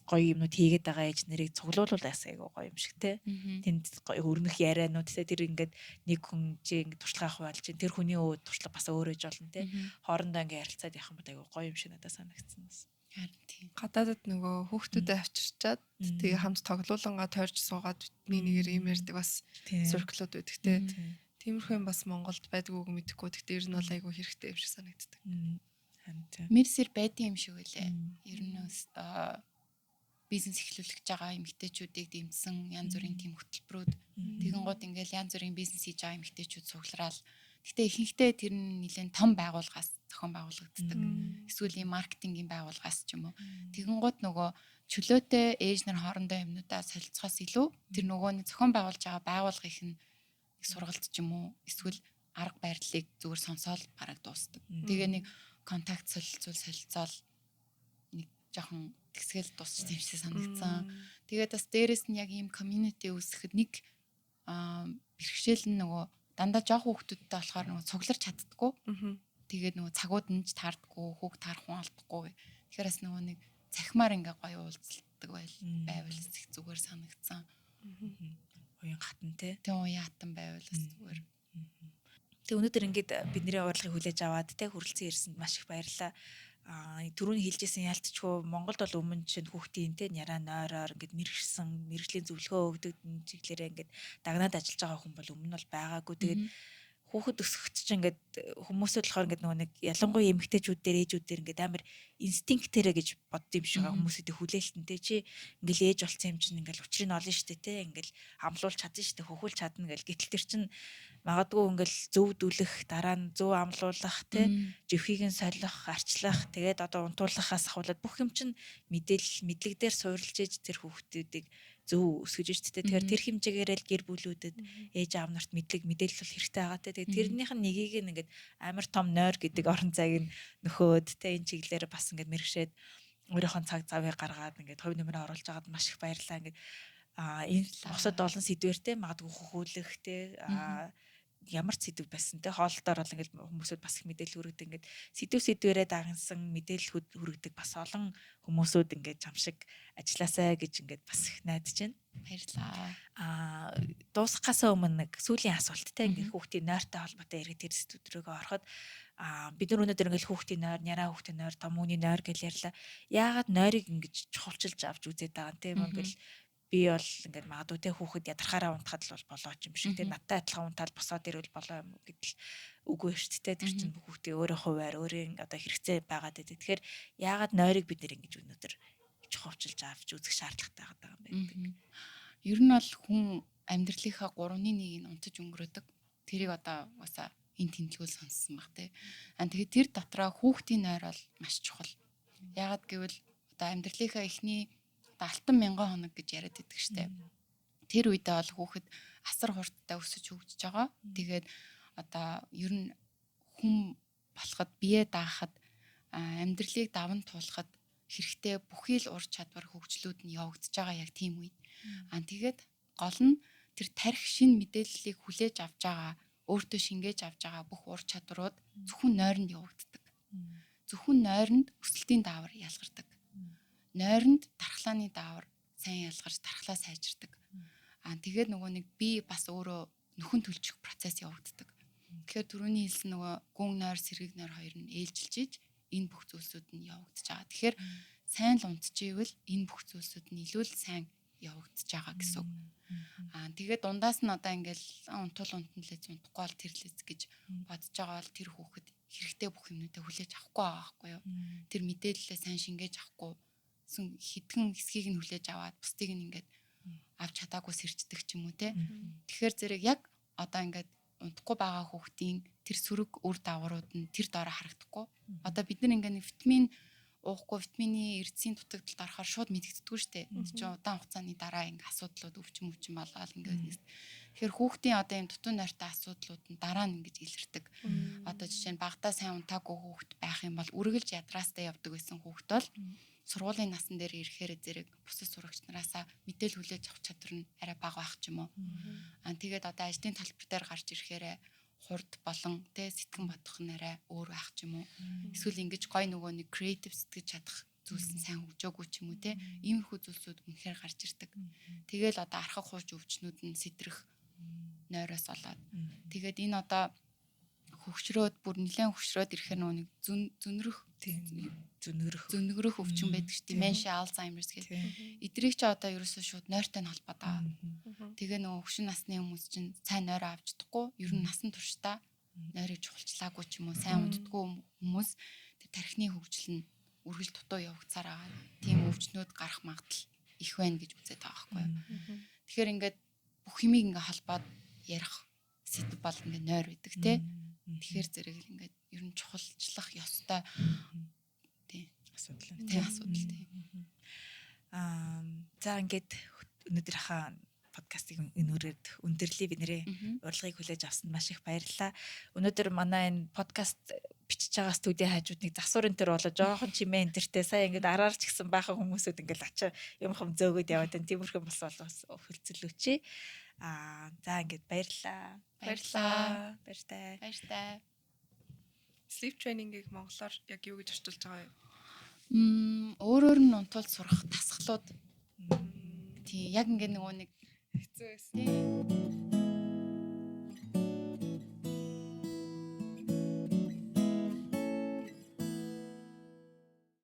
гоё юмнууд хийгээд байгаа ээж нарыг цуглуулвал бас айгүй гоё юм шиг те. Тэнд гоё өрнөх ярианууд те тэр ингээд нэг хүн чи ингээд туршлага авах байл чинь тэр хүний өө туршлага бас өөр ээж болно те. Хоорондоо ингээд ярилцаад явах юм бол айгүй гоё юм шиг надад санагдсан бас. Харин тийм. Гадаадад нөгөө хүүхдүүдэд авчирчаад тэгээ хамт тоглуулангаа тойрч суугаад нэг нэгээр ийм ярьдаг бас circle-ууд байдаг те. Тиймэрхүү юм бас Монголд байдгүйг мэдэхгүй. Гэхдээ ер нь бол айгүй хэрэгтэй юм шиг санагддаг. Харин тийм. Мерсер байдсан юм шиг үлээ. Ер нь бизнес эхлүүлэх гэж байгаа эмэгтэйчүүдийг дэмжсэн янз бүрийн тийм хөтөлбөрүүд тэгэн гууд ингээл янз бүрийн бизнес хийж байгаа эмэгтэйчүүд цуглараал. Гэтэ ихэнхдээ тэр нь нэлээд том байгууллагаас зохион байгуулагддаг. Эсвэл ийм маркетингийн байгууллагаас ч юм уу. Тэгэн гууд нөгөө чөлөөтэй ээж нар хоорондоо юмнуудаа солилцохоос илүү тэр нөгөө нэг зохион байгуулж байгаа байгууллагын нь нэг сургалт ч юм уу эсвэл арга барилыг зүгээр сонсоол бараг дуустдаг. Тэгээ нэг контакт солилцоол нэг жоохон тэгсгээл дуусчих юм шиг санагдсан. Тэгээд бас дээрэс нь яг ийм community үүсгэхэд нэг бэрхшээл нь нөгөө дандаа жоох хүүхдүүдтэй болохоор нөгөө цугларч чаддггүй. Тэгээд нөгөө цагууд нь ч таардггүй, хүүхд таарах хүн олдохгүй. Тэгэхээр бас нөгөө нэг цахимаар ингээ гоё уулзалдаг байвал их зүгээр санагдсан. Уян хатан те. Тэг уян хатан байвал бас зүгээр. Тэг өнөөдөр ингээд бидний урилгыг хүлээж аваад те хүрэлцэн ирсэнд маш их баярлалаа. Түрүүний хэлжсэн яалтчгүй Монголд бол өмнө чинь хүүхдийн те няраа нойроор ингээд мэрэгсэн мэрэгжлийн зөвлөгөө өгдөг чиглэлээрээ ингээд дагнаад ажиллаж байгаа хүн бол өмнө нь бол байгаагүй. Тэгээд хүүхэд өсгөхт чинь ингээд хүмүүсүүд болохоор ингээд нөгөө нэг ялангуяа эмэгтэйчүүд дээр ээжүүд дээр ингээд амар инстинктээрээ гэж бодд юм шиг байгаа хүмүүсүүдийн хүлээлтэнтэй чи ингээд ээж болсон юм чинь ингээд учрыг нь олно штэ те ингээд амлуулж чадна штэ хөхүүлж чадна гэл гэтэл тэр чинь магадгүй ингээд зөв дүлэх дараа нь зөв амлуулах те живхийг нь солих арчлах тэгээд одоо унтуулахаас ахуулаад бүх юм чинь мэдээлэл мэдлэг дээр суурилж ээж тэр хүүхдүүдийг зөв өсгөж штэ. Тэгэхээр тэр хэмжээгээр л гэр бүлүүдэд ээж аав нарт мэдлэг мэдээлэл бол хэрэгтэй байгаа те. Тэгээд тэрнийх нь нэгийг нь ингээд амар том нойр гэдэг орон зайг нь нөхөөд те энэ чиглэлээр бас ингээд мэрэгшээд өөрийнхөө цаг завыг гаргаад ингээд хувь нэмрээ оруулж байгаад маш их баярлалаа. Ингээд энэ бусад олон сэдвэр те магадгүй хөхүүлэх те ямар ч сэдв байсан те хоолтоор бол ингээд хүмүүсүүд бас их мэдээлэл хүргэдэг ингээд сэдвэрээ дагнсан мэдээлэл хүргэдэг бас олон хүмүүсүүд ингээд чам шиг ажилласаа гэж ингээд бас их найдаж байна. Баярлалаа. Дуусгахаас өмнө нэг сүүлийн асуулт те ингээд хүүхдийн нойртой холбоотой эргэж тэр сэдвүүд рүүгээ ороход Бид нар өнөөдөр ингээл хүүхдийн нойр, няраа хүүхдийн нойр, том хүний нойр гэж ярьлаа. Яагаад нойрыг ингэж чухалчилж авч үзээд байгаа юм те ингээл би бол ингээд магадгүй те хүүхэд ядархаараа унтахад л бол болоо ч юм шиг те надтай адилхан унтаал босоод ирвэл болоо юм гэдэл үгүй шүү дээ. Тэр чинь бүх хүүхдийн өөрөө хуваар өөрийн одоо хэрэгцээ байгаад байдаг. Тэгэхээр яагаад нойрыг бид нэр ингэж өнөөдөр чухалчилж авч үзэх шаардлагатай байгаа юм бэ гэдэг. Ер нь бол хүн амьдралынхаа 3-1-ийг нь унтаж өнгөрөөдөг. Тэрийг одоо угаасаа энэ тэмдгүүл сонссон баг те. Аа тэгээд тэр дотроо хүүхдийн нойр бол маш чухал. Яагаад гэвэл одоо амьдралынхаа эхний одоо алтан мянган хоног гэж яриад байдаг штэ. Тэр үедээ бол хүүхэд асар хурдтай өсөж хөгжиж байгаа. Тэгээд одоо ер нь хүн болоход бие даахад амьдралыг даван туулахад хэрэгтэй бүхий л ур чадвар хөгжлүүд нь явагдаж байгаа яг тийм үед. Аа тэгээд гол нь тэр тарих шин мэдээллийг хүлээж авч байгаа, өөртөө шингээж авч байгаа бүх ур чадварууд зөвхөн нойронд явагддаг. Зөвхөн нойронд өсөлтийн даавар ялгардаг. Нойронд дархлааны даавар сайн ялгарч дархлаа сайжирдаг. Аа тэгээд нөгөө нэг би бас өөрөө нөхөн төлчих процесс явагддаг. Тэгэхээр түрүүний хэлсэн нөгөө гүн нойр, сэргийг нойр хоёр нь ээлжилж иж энэ бүх зүйлсүүд нь явагдаж байгаа. Тэгэхээр сайн л унтчихвэл энэ бүх зүйлсүүд нь илүү л сайн явагдаж байгаа гэсэн үг. Аа тэгээд дундаас нь одоо ингээл унтуул унтан лээ унтахгүй бол тэр лэз гэж бодож байгаа бол тэр хүүхэд хэрэгтэй бүх юмнуудаа хүлээж авахгүй байгаа байхгүй юу? Тэр мэдээлэлээ сайн шингээж авахгүй хэдхэн хэсгийг нь хүлээж аваад бусдыг нь ингээд авч чадаагүй сэрчдэг ч юм уу те. Тэгэхээр зэрэг яг одоо ингээд унтахгүй байгаа хүүхдийн тэр сөрөг үр дагаврууд нь тэр доороо харагдахгүй. Одоо бид нар ингээд витамин уухгүй витамины эрдэсийн дутагдалд орохоор шууд мэдэгддэггүй шүү дээ. Тэр чинь удаан хугацааны дараа ингээ асуудлууд өвчин өвчин болоод ингээд. Тэгэхээр хүүхдийн одоо ийм дутуу нойртой асуудлууд нь дараа нь ингэж илэрдэг. Одоо жишээ нь багадаа сайн унтаагүй хүүхд байх юм бол үргэлж ядраастай явдаг байсан хүүхд бол сургуулийн насан дээр ирэхээр зэрэг бусад сурагч нараасаа мэдээлэл хүлээж авах чадвар нь арай бага байх ч юм уу. Аа тэгээд одоо ажлын талбар дээр гарч ирэхээр хурд болон тэ сэтгэн бодох нь арай өөр байх ч юм уу. Эсвэл ингэж гой нөгөө нэг креатив сэтгэж чадах зүйлс нь сайн хөгжөөгүй ч юм уу те. Иймэрхүү зүйлсүүд үнэхээр гарч ирдэг. Тэгэл одоо архаг хууч өвчнүүд нь сэтрэх нойроос болоод. Тэгээд энэ одоо хөгшрөөд бүр нэлээд хөгшрөөд ирэхээр нөгөө нэг зөнрөх зөнөрөх өвчин байдаг шүү дээ. Dementia, Alzheimer's гэх. Эдрийг чи одоо ерөөсөө шууд нойртой нь холбоотой. Тэгээ нөгөө хөшин насны хүмүүс чинь сайн нойроо авч чадахгүй, ер нь насан туршдаа нойрыг чухалчлаагүй ч юм уу, сайн унтдаггүй хүмүүс тэр тархины хөгжил нь үргэлж дутуу явагдсаар байгаа. Тийм өвчнүүд гарах магадлал их байна гэж үзээд байгаа байхгүй юу. Тэгэхээр ингээд бүх юмыг ингээ холбоод ярих сэдв бол ингээ нойр байдаг те. Тэгэхээр зэрэг л ингээд ер нь чухалчлах ёстой тий асуудал. Тий асуудал тий. За ингээд өнөөдрийнхөө подкастыг өнөөрөөд өндөрлөе бид нэрээ урилгыг хүлээж авсанд маш их баярлалаа. Өнөөдөр манай энэ подкаст бичиж байгаа студийн хажууд нэг засвар энэ төр болоо жоохон чимээ энэ тэртэй сая ингээд араар ч гэсэн баахан хүмүүсүүд ингээд ачаа юм хам зөөгöd яваад байна. Тиймэрхүү болсон бол хөлцөлөөч. За ингээд баярлалаа. Баярлалаа. Баяртай. Баяртай. Sleep training-ийг монголоор яг юу гэж орчуулж байгаа юм? Өөрөөр нь унтуул сурах дасгалууд. Тий, яг ингээд нөгөө нэг хэцүү байсан.